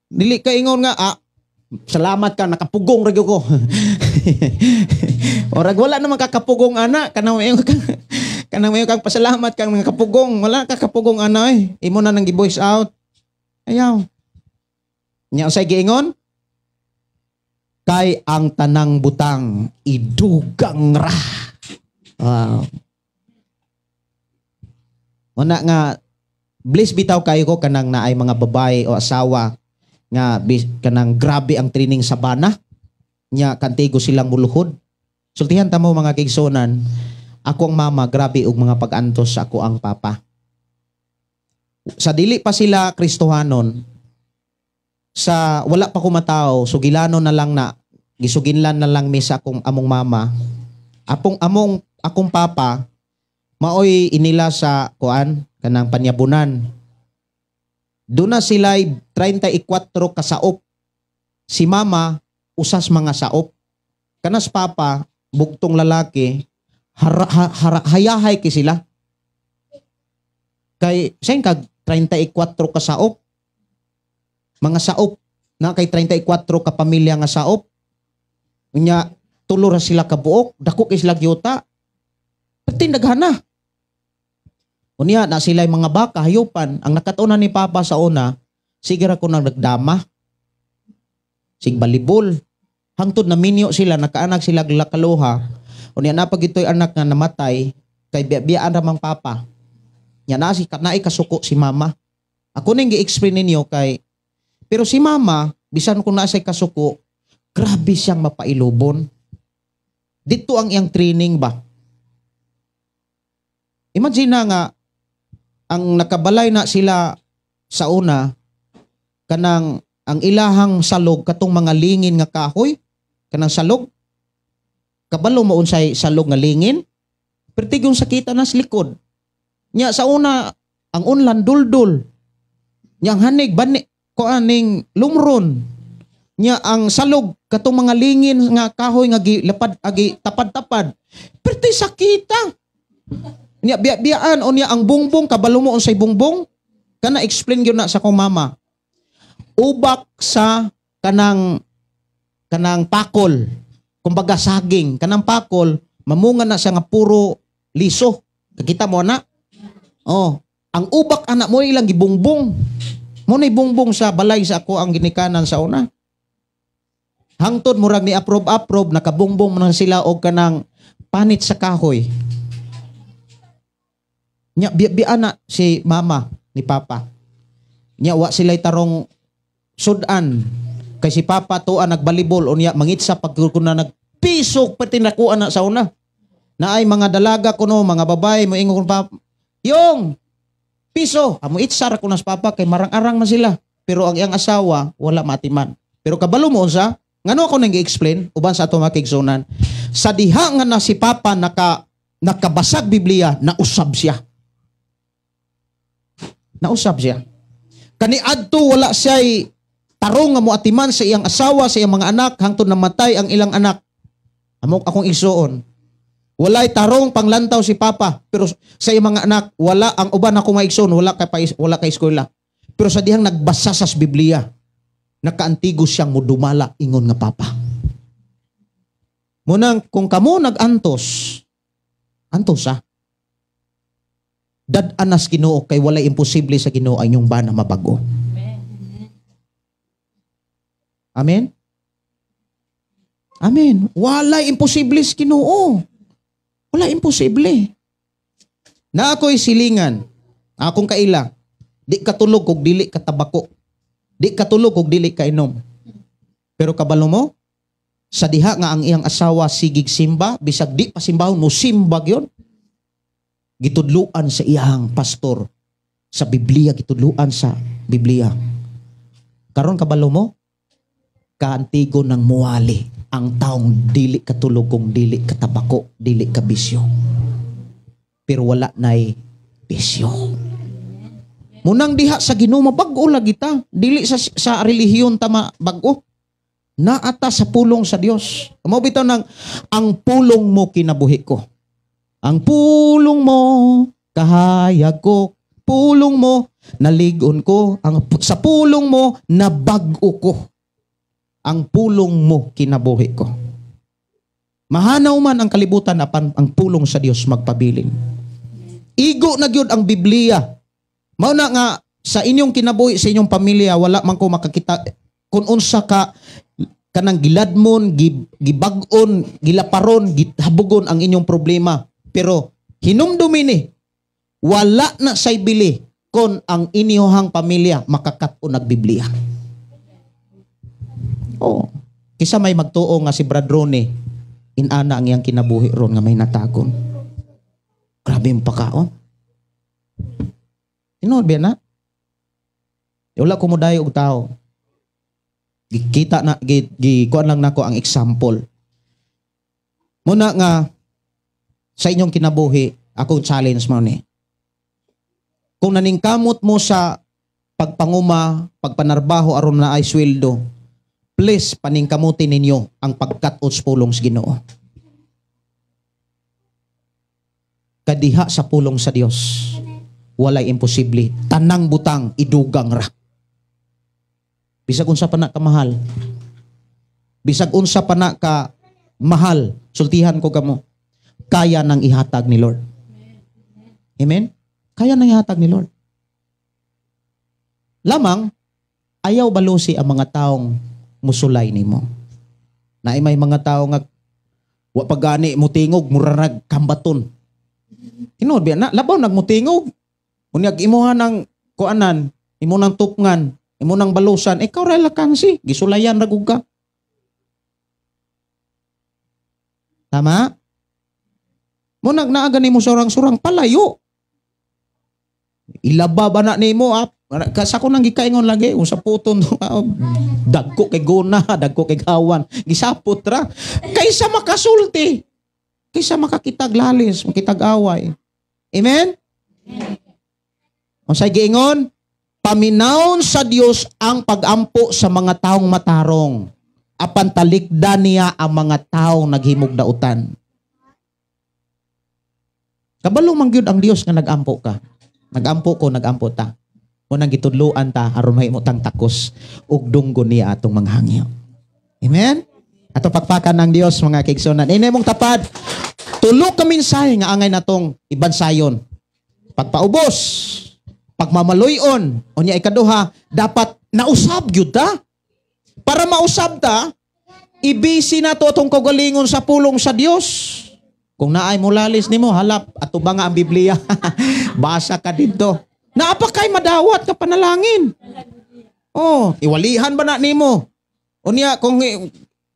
Dili kay ingon nga, salamat ka, nakapugong ra gyud ko. Orag wala naman kakapugong ana, kanang mayo kang kanang mayo kang pasalamat kang nakapugong, wala ka kapugong ana eh. Imo na nang gi-voice out. Ayaw. Nya unsay giingon? Kay ang tanang butang idugang ra. Wow. Una nga bliss bitaw kayo ko kanang naay mga babae o asawa nga kanang grabe ang training sa bana nya kantigo silang muluhod. Sultihan ta mo mga kaigsuonan, ako ang mama grabe og mga pag-antos sa ako ang papa. Sa dili pa sila Kristohanon, sa wala pa ko matao, sugilano na lang na gisuginlan na lang mi sa akong among mama. Apong among akong papa maoy inila sa kuan kanang panyabunan. Duna sila'y 34 kasaop. Si mama usas mga saop. Kanas papa bugtong lalaki, hayahay ki sila. Kay sen kag 34 kasaop. Mga saop na kay 34 ka pamilya nga saop. Unya tulo ra sila kabuok, dako kay sila gyuta. Perti daghana. Unya na sila mga baka hayupan. Ang nakatunan ni papa sa una, sige ra ko nang nagdama. Sig balibol. Hangtod na minyo sila, nakaanak sila kaluha. Unya na pag ito'y anak nga namatay, kay biyaan ra mang papa. Nya na si naay kasuko si mama. Ako ning gi-explain ninyo kay pero si mama, bisan kung naa say kasuko, grabe siyang mapailubon. Dito ang iyang training ba? Imagine na nga, ang nakabalay na sila sa una, kanang ang ilahang salog, katong mga lingin nga kahoy, kanang salog, kabalo mo unsay salog nga lingin, pertig yung sakita na sa likod. Nya sa una, ang unlan duldul, nya ang hanig, bani, kuaning lumron, nya ang salog, katong mga lingin nga kahoy nga gilapad, agi tapad-tapad, perti sakita. Nya biya-biyaan o niya ang bungbong, kabalo mo unsay bungbong, kana explain gyud na sa akong mama. Ubak sa kanang pakol, kumbaga saging, kanang pakol, mamunga na siya nga puro liso. Kakita mo na? Oh, ang ubak anak mo ilang gibungbong. Mo nay bungbong sa balay sa ako ang ginikanan sa una. Hangtod murag ni approve nakabungbong man sila og kanang panit sa kahoy. Nya biya-biya na si mama ni papa. Nya wa sila'y tarong sudan kay si papa tuwa nagbalibol unya mangitsa pag kuna nag Piso pati nakuha na sa una. Naay mga dalaga kuno, mga babae moingon pa, "Yung piso." Amo itsara ko nas papa kay marang-arang man sila. Pero ang iyang asawa wala matiman. Pero kabalo mo unsa? Ngano ako nang gi-explain uban sa ato mga kaigsunan? Sa diha nga na si papa nakabasag Biblia, nausab siya. Nausab siya. Kaniadto wala siya'y tarong nga moatiman sa iyang asawa, sa iyang mga anak, hangtod namatay ang ilang anak. Amok akong igsuon. Walay tarong panglantaw si papa, pero sa iyang mga anak, wala ang uban ako mga igsuon, wala kay eskwela. Pero sa dihang nagbasa sa Biblia, nakaantigo siyang mudumala ingon nga papa. Munang kung kamo nag-antos, antos ha. Dad-anas Ginoo kay walay imposible sa Ginoo ang inyong bana mabago. Amen? Amen. Walay imposible sa Ginoo. Wala imposible. Na ako'y silingan, akong kaila, di katulog kog dili katabako. Di katulog kog dili kainom. Pero kabalo mo, sa diha nga ang iyang asawa sigig simba, bisag di pa simbahon, mo simba gyud. Gitudluan sa iyang pastor sa Biblia, gitudluan sa Biblia. Karon kabalo mo, kaantigo ng muwali ang taong dili katulog kung dili katabako, dili kabisyo. Pero wala na'y bisyo. Munang diha sa Ginoo mabag-o lagi ta, dili sa relihiyon ta mabag-o. Naata sa pulong sa Dios. Mao bitaw nang ang pulong mo kinabuhi ko. Ang pulong mo kahayag ko, pulong mo naligon ko, ang sa pulong mo nabag-o ko. Ang pulong mo kinabuhi ko. Mahanaw man ang kalibutan apan ang pulong sa Dios magpabilin. Igo na gyud ang Biblia. Mao na nga sa inyong kinabuhi, sa inyong pamilya, wala man ko makakita kung unsa ka kanang giladmon, gibag-on, gilaparon, gihabugon ang inyong problema. Pero hinumdumi ni, wala na say bili kon ang inyohang pamilya makakat-on og Biblia. Oh, kisa may magtuo nga si Brad Ronnie, inana ang iyang kinabuhi ron nga may natagon. Grabe yung pakaon. Tinuod ba na? Wala ko modayo og tao. Gikita na, gikuan lang nako ang example. Muna nga, sa inyong kinabuhi, akong challenge mo ni. Kung naningkamot mo sa pagpanguma, pagpanarbaho aron na ay sweldo, please paningkamutin ninyo ang pagkat-on sa pulong sa Ginoo. Kadiha sa pulong sa Dios, walay imposible. Tanang butang idugang ra. Bisag unsa pa na ka mahal. Bisag unsa pa na ka mahal, sultihan ko kamo. Kaya nang ihatag ni Lord. Amen? Kaya nang ihatag ni Lord. Lamang, ayaw balusi ang mga taong musulay nimo. Naay may mga tao nga wa pagani mutingog, murarag kambaton. Tinuod biya na, labaw nagmutingog. Unyag imuha ng kuanan, imo nang tupngan, imo nang balusan, ikaw ra lakansi, gisulayan ra gud ka. Tama? Munag naa gani mo surang-surang palayo. Ilaba ba na nimo ap? Sa ko nang gikaingon lagi kung sa puton dagko kay guna, dagko kay gawan, gisapot ra kaysa makasulti, kaysa makakitag lalis, makitag away. Amen? Unsay giingon? Paminawon sa Dios ang pagampo sa mga taong matarong, apan talikdan niya ang mga taong naghimog dautan. Kabalo man gyud ang Dios nga nagampo ka. Nagampo ko, nagampo ta. Unang gitudloan ta aron mahimo tang takos ug dunggon niya atong mga hangyo. Amen? Ato pakpakan ng Dios mga kaigsunan. Inay mong tapad. Tulo ka mensahe nga angay natong ibansayon. Pagpaubos, pagmamaluyon, unya ikaduha, dapat nausab gyud ta. Para mausab ta, ibisi nato atong kaugalingon sa pulong sa Dios. Kung naay mulalis nimo, halap ato ba nga ang Biblia? Basa ka didto. Naa pa kay madawat ka panalangin. Oh, iwalihan ba na nimo? Unya kung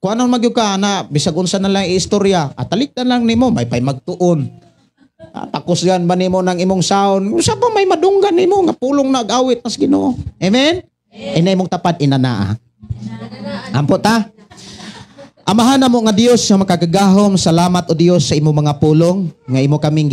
Kuanon magyud ka na bisag unsa na lang istorya, atalikdan lang nimo, may pay magtuon. Takusgan ba nimo ng imong sound? Usa pa may madunggan nimo nga pulong nag-awit nas Ginoo. Amen? Ina imong tapad inanaa. Ampo ta. Amahan namo nga Dios nga makagagahom, salamat o Dios sa imong mga pulong nga imo kaming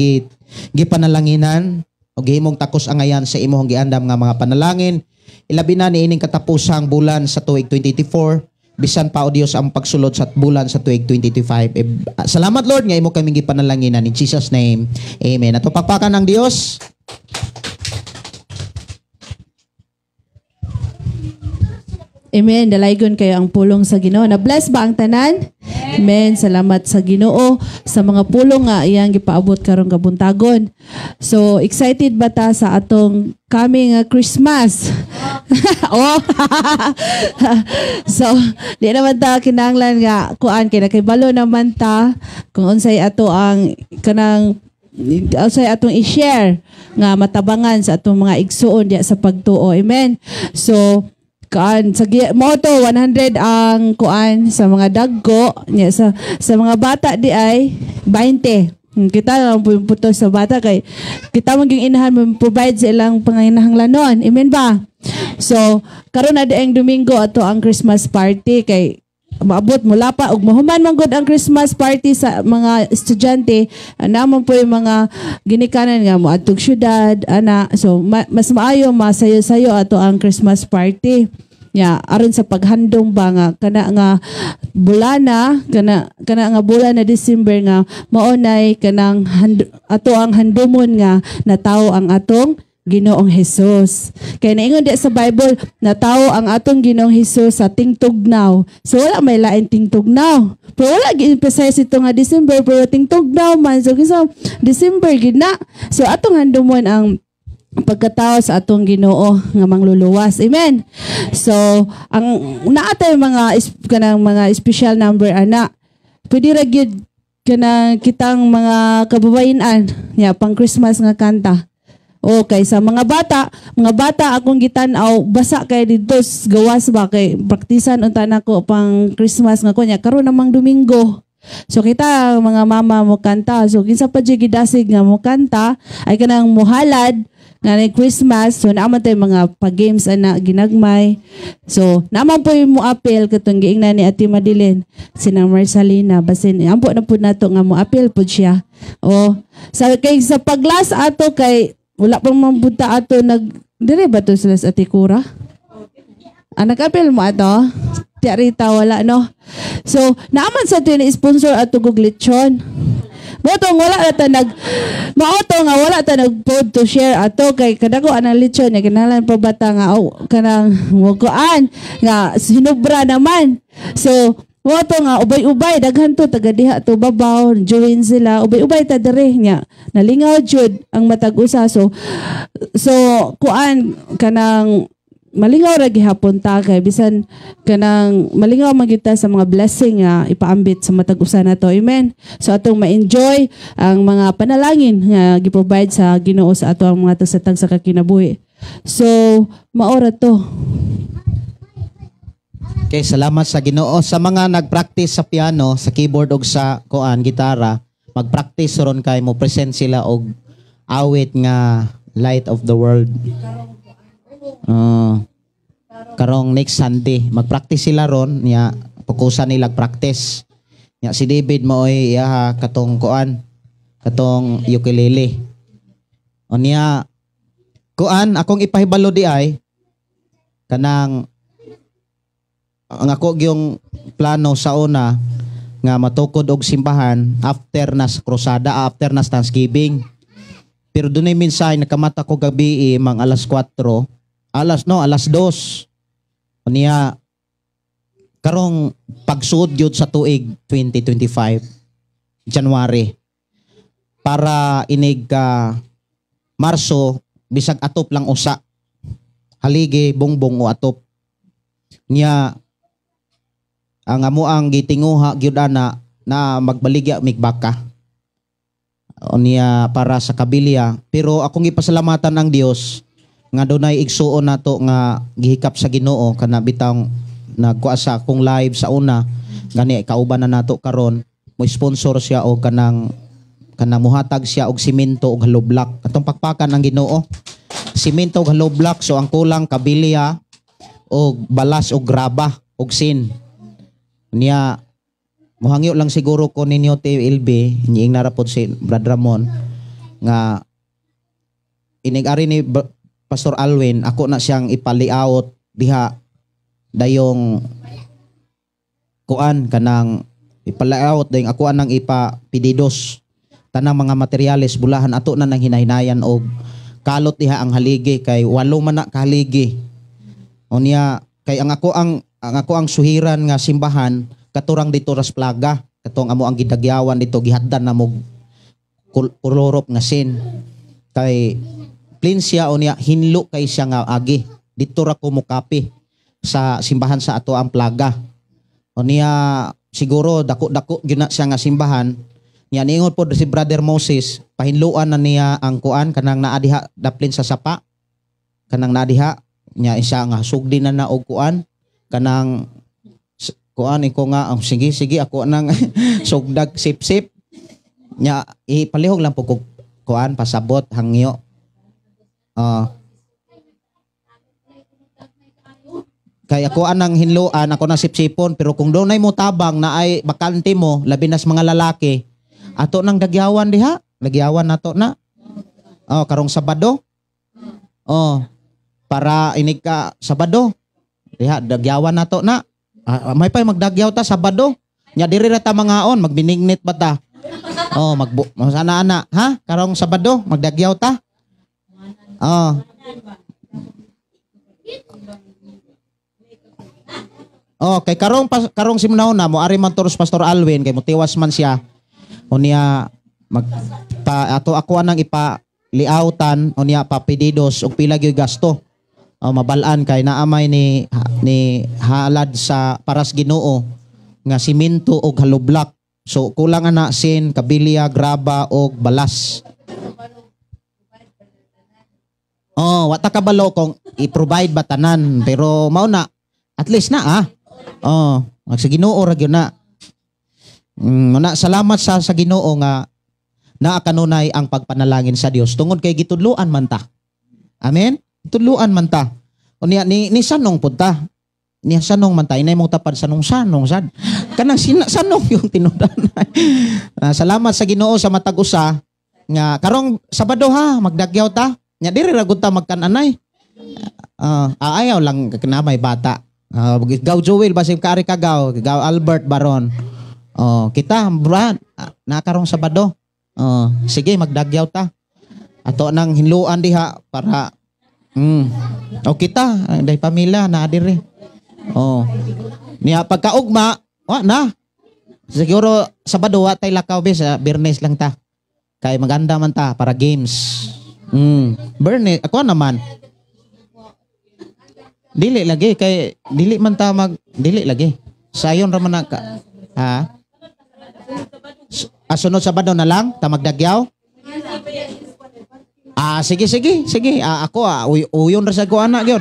gipanalanginan o gihimong takos angayan sa imong giandam nga mga panalangin. Ilabi na niining katapusang bulan sa tuig 2024, bisan pa o Dios ang pagsulod sa bulan sa tuig 2025. Eh, salamat Lord nga imo kaming gipanalanginan, in Jesus name. Amen. Ato pakpakan ang Dios. Amen. Dalaygon kayo ang pulong sa Ginoo. Na-bless ba ang tanan? Amen. Salamat sa Ginoo sa mga pulong nga iyang gipaabot karong kabuntagon. So, excited ba ta sa atong coming Christmas? Oh. So, di naman ta kinahanglan nga kuan kay nakibalo naman ta kung unsay ato ang kanang unsay atong i-share nga matabangan sa atong mga igsuon diya sa pagtuo. Amen. So, kuan sa mo to 100 ang kuan sa mga dagko nya sa mga bata di ay 20. Kita lang po yung puto sa bata kay kita man gyung inahan mo provide sa ilang panginahanglanon. Amen ba? So karon na di ang Domingo ato ang Christmas party kay maabot mula pa og mahuman man gud ang Christmas party sa mga estudyante, naman po yung mga ginikanan nga moadtog syudad ana. So mas maayo masayo-sayo ato ang Christmas party ya aron sa paghandom ba nga kana nga bulana kana kana nga bulan na December nga mao nay kanang ato ang handomon nga natawo ang atong Ginoong Hesus. Kaya naingon di sa Bible, natawo ang atong Ginoong Hesus sa tingtugnaw. So wala may lain tingtugnaw. Pero wala gi-emphasize ito nga December, pero tingtugnaw man. So kinsa December gid na. So atong handomon ang pagkatao sa atong Ginoo nga mangluluwas. Amen. So ang naa tay mga kanang mga special number ana. Pwede ra gyud kanang kitang mga kababayen-an nya pang Christmas nga kanta. Okay, sa mga bata akong gitan-aw basa kay didto gawas ba kay praktisan unta nako pang Christmas nga kunya karon namang Domingo. So kita mga mama mo kanta. So kinsa pa jud gidasig nga mo kanta ay kanang muhalad nga ni Christmas. So naaman tay mga pa-games ana ginagmay. So naaman po yung mo appeal katong giingnan ni Ate Madeline sina Marcelina basin ampo na pud nato nga mo appeal pud siya. O sa kay sa paglas ato kay wala pang mampunta ato nag dire ba to sila sa Ate Cura? Ah, nag-appeal mo ato? Tia Rita wala no. So naaman sa ato ni sponsor ato og lechon. Motong wala na ta nag maoto nga wala ta nag-pod to share ato kay kadako anang lechon nya kinahanglan pa bata nga oh, kanang mukuan nga sinubra naman. So moto nga ubay-ubay daghan to taga diha to babaw join sila ubay-ubay ta dere nya nalingaw jud ang matag usa. So kuan kanang malingaw ra gihapon ta kay bisan kanang malingaw man gyud ta sa mga blessing nga ipaambit sa matag usa nato. Amen. So atong ma-enjoy ang mga panalangin nga gi-provide sa Ginoo sa ato ang mga tagsa sa kakinabuhi. So maora to. Okay, salamat sa Ginoo. Sa mga nagpractice sa piano, sa keyboard og sa kuan gitara, magpractice ron kay mo present sila og awit nga Light of the World. Karong next Sunday, magpractice sila ron nya fokusan nila practice. Nya si David maoy iyaha katong kuan, katong ukulele. Unya kuan akong ipahibalo di ay kanang ang ako gyung plano sa una nga matukod og simbahan after na sa krusada, after na sa Thanksgiving. Pero dunay mensahe nakamata ko gabi mang alas 4, alas 2. Unya karong pagsud gyud sa tuig 2025 January para inig ka Marso bisag atop lang usa. Haligi bongbong o atop. Nya ang amo ang gitinguha gyud ana na magbaligya migbaka. Unya para sa kabilya, pero akong gipasalamatan ang Dios nga dunay igsuon nato nga gihikap sa Ginoo kana bitang nagkuha sa akong live sa una, gani kauban na nato karon, mo sponsor siya og kanang kanang muhatag siya og simento og hollow block. Atong pakpakan ang Ginoo. Simento og hollow block, so ang kulang kabilya og balas og graba og sin. Niya muhangyo lang siguro ko ninyo TLB, niing narapod si Brad Ramon nga inig ari ni Pastor Alwin, ako na siyang ipaliawot diha dayong kuan kanang ipalaawot dayong ako anang ipa pididos tanang mga materyales bulahan ato na nang hinahinayan og kalot diha ang haligi kay walo man na kahaligi. Unya kay ang ako ang suhiran nga simbahan katurang dito ras plaga katong amo ang gidagyawan dito, gihaddan na mo kulorop nga sin kay plain siya. Unya hinlo kay siya nga agi dito ra ko mukapi sa simbahan sa ato ang plaga. Unya siguro dako-dako gyud na siya nga simbahan. Nya niingon pod si Brother Moses, pahinluan na niya ang kuan kanang naa diha daplin sa sapa, kanang naa diha nya isa nga sugdi na na og kuan kanang kuan ko nga, oh, sige sige, ako nang sugdag sip-sip. Nya ipalihog lang po kog kuan pasabot hangyo. Ah, kay ako anang hinluan, ako na sipsipon, pero kung doon mo tabang na ay bakante mo, labi nas mga lalaki, ato nang dagyawan diha, dagyawan nato na. Oh, karong Sabado. Oh, para inig ka Sabado. Diha dagyawan nato na. Ah, may pa magdagyaw ta Sabado. Nya diri ra ta mangaon, magbinignit ba ta? Oh, magbu sana ana, ha? Karong Sabado magdagyaw ta. Oh. Oh, kay karong karong simnaw na mo ari man toros Pastor Alwin kay motiwas man siya. Unya mag pa, ato ako anang ipa liautan, unya pa pedidos og pila gyud gasto. Oh, mabalaan kay naamay ni halad sa paras Ginoo nga simento og hollow block. So kulang ana sin, kabilya, graba og balas. Oh, wa ta kabalo kung i-provide ba tanan, pero mao na at least na ah. Oh, sa Ginoo ra gyud na. Na salamat sa Ginoo nga naa kanunay ang pagpanalangin sa Dios tungod kay gitudloan man ta. Amen? Gitudloan man ta. Unya ni sanong pud ta. Niya sanong man ta, inay mong tapad sanong-sanong sad. Kanang sanong yung tinudan. Salamat sa Ginoo sa matag usa nga karong Sabado ha magdagyaw ta. Nya diri ra gud ta magkan-anay. Ayaw lang kinamay bata. Gaw Joel basig kaari ka gaw, gaw Albert Baron. Oh, kita Brad, nakarong Sabado. Oh, sige magdagyaw ta. Ato nang hinluan diha para O kita, day pamilya na diri. Oh. Niya pagkaugma, wa na. Siguro Sabado wa tay lakaw be, sa Biyernes lang ta. Kay maganda man ta para games. Bernes, ako naman. Dili lagi kay dili man ta mag dili lagi. Sayon ra man na ka. Ha? Sunod Sabado na lang ta magdagyaw. Ah, sige sige sige. Ah, ako uyon ra sa ko ana gyud.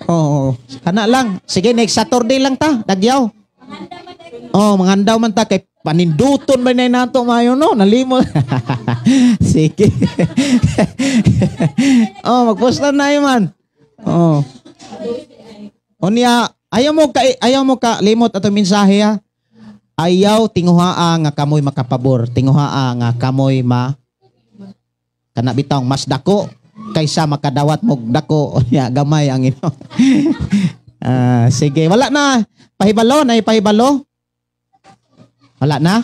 Oo, kana lang. Sige, next Saturday lang ta dagyaw. Oh, mangandaw man ta kay paninduton ba na nato mayo no, nalimot. Sige. Oh, magposta na man. Oh. Unya, ayaw mo ka limot ato mensahe ha. Ayaw tinguhaa nga kamoy makapabor, tinguhaa nga kamoy ma kana bitawng mas dako kaysa makadawat mo dako. Unya gamay ang ino. Sige, wala na. Pahibalo na pahibalo. Wala na.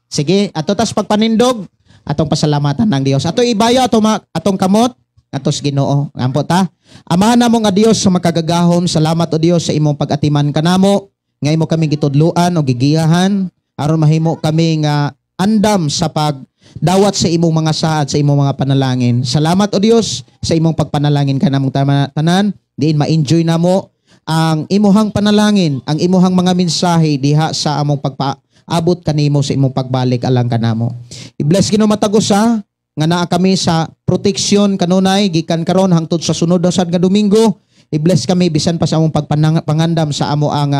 Sige, ato tas pagpanindog atong pasalamatan ng Dios. Ato ibayo ato atong kamot atos Ginoo. Ampo ta. Amahan namo nga Dios sa makagagahom, salamat o Dios sa imong pag-atiman kanamo. Nga imo kami gitudloan o gigiyahan aron mahimo kami nga andam sa pagdawat sa imong mga saad, sa imong mga panalangin. Salamat o Dios sa imong pagpanalangin kanamong tanan, diin ma-enjoy namo ang imuhang panalangin, ang imuhang mga mensahe diha sa among pagpaabot kanimo sa imong pagbalik alang kanamo. I-bless Ginoo matag usa nga naa kami sa proteksyon kanunay gikan karon hangtod sa sunod na sad nga Domingo. I-bless kami bisan pa sa among pagpangandam sa amo ang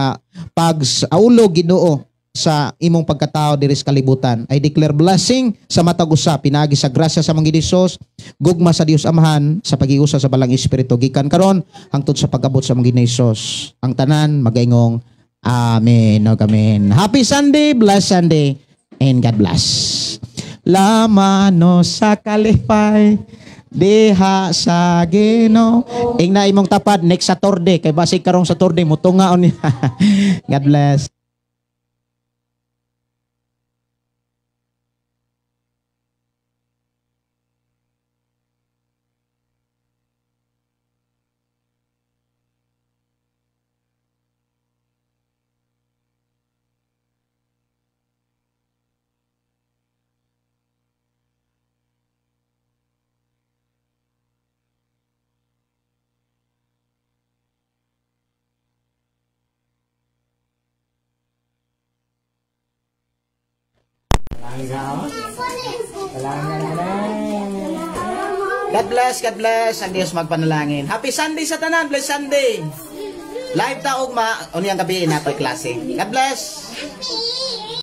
pag-aulog, Ginoo, sa imong pagkatao diri sa kalibutan. I declare blessing sa matag usa pinaagi sa grasya sa among Hesus, gugma sa Dios Amahan sa pag-iusa sa Balaang Espiritu gikan karon hangtod sa pag-abot sa among Hesus. Ang tanan magaingong amen. Og amen. Happy Sunday, blessed Sunday, and God bless. Lamano sa kalipay diha sa Ginoo. Ingna imong tapad next Saturday kay basig karong Saturday mutunga niya. God bless. God bless, God bless. Ang Diyos magpanalangin. Happy Sunday sa tanan. Bless Sunday. Live ta ugma. Unyang gabi na klase. God bless.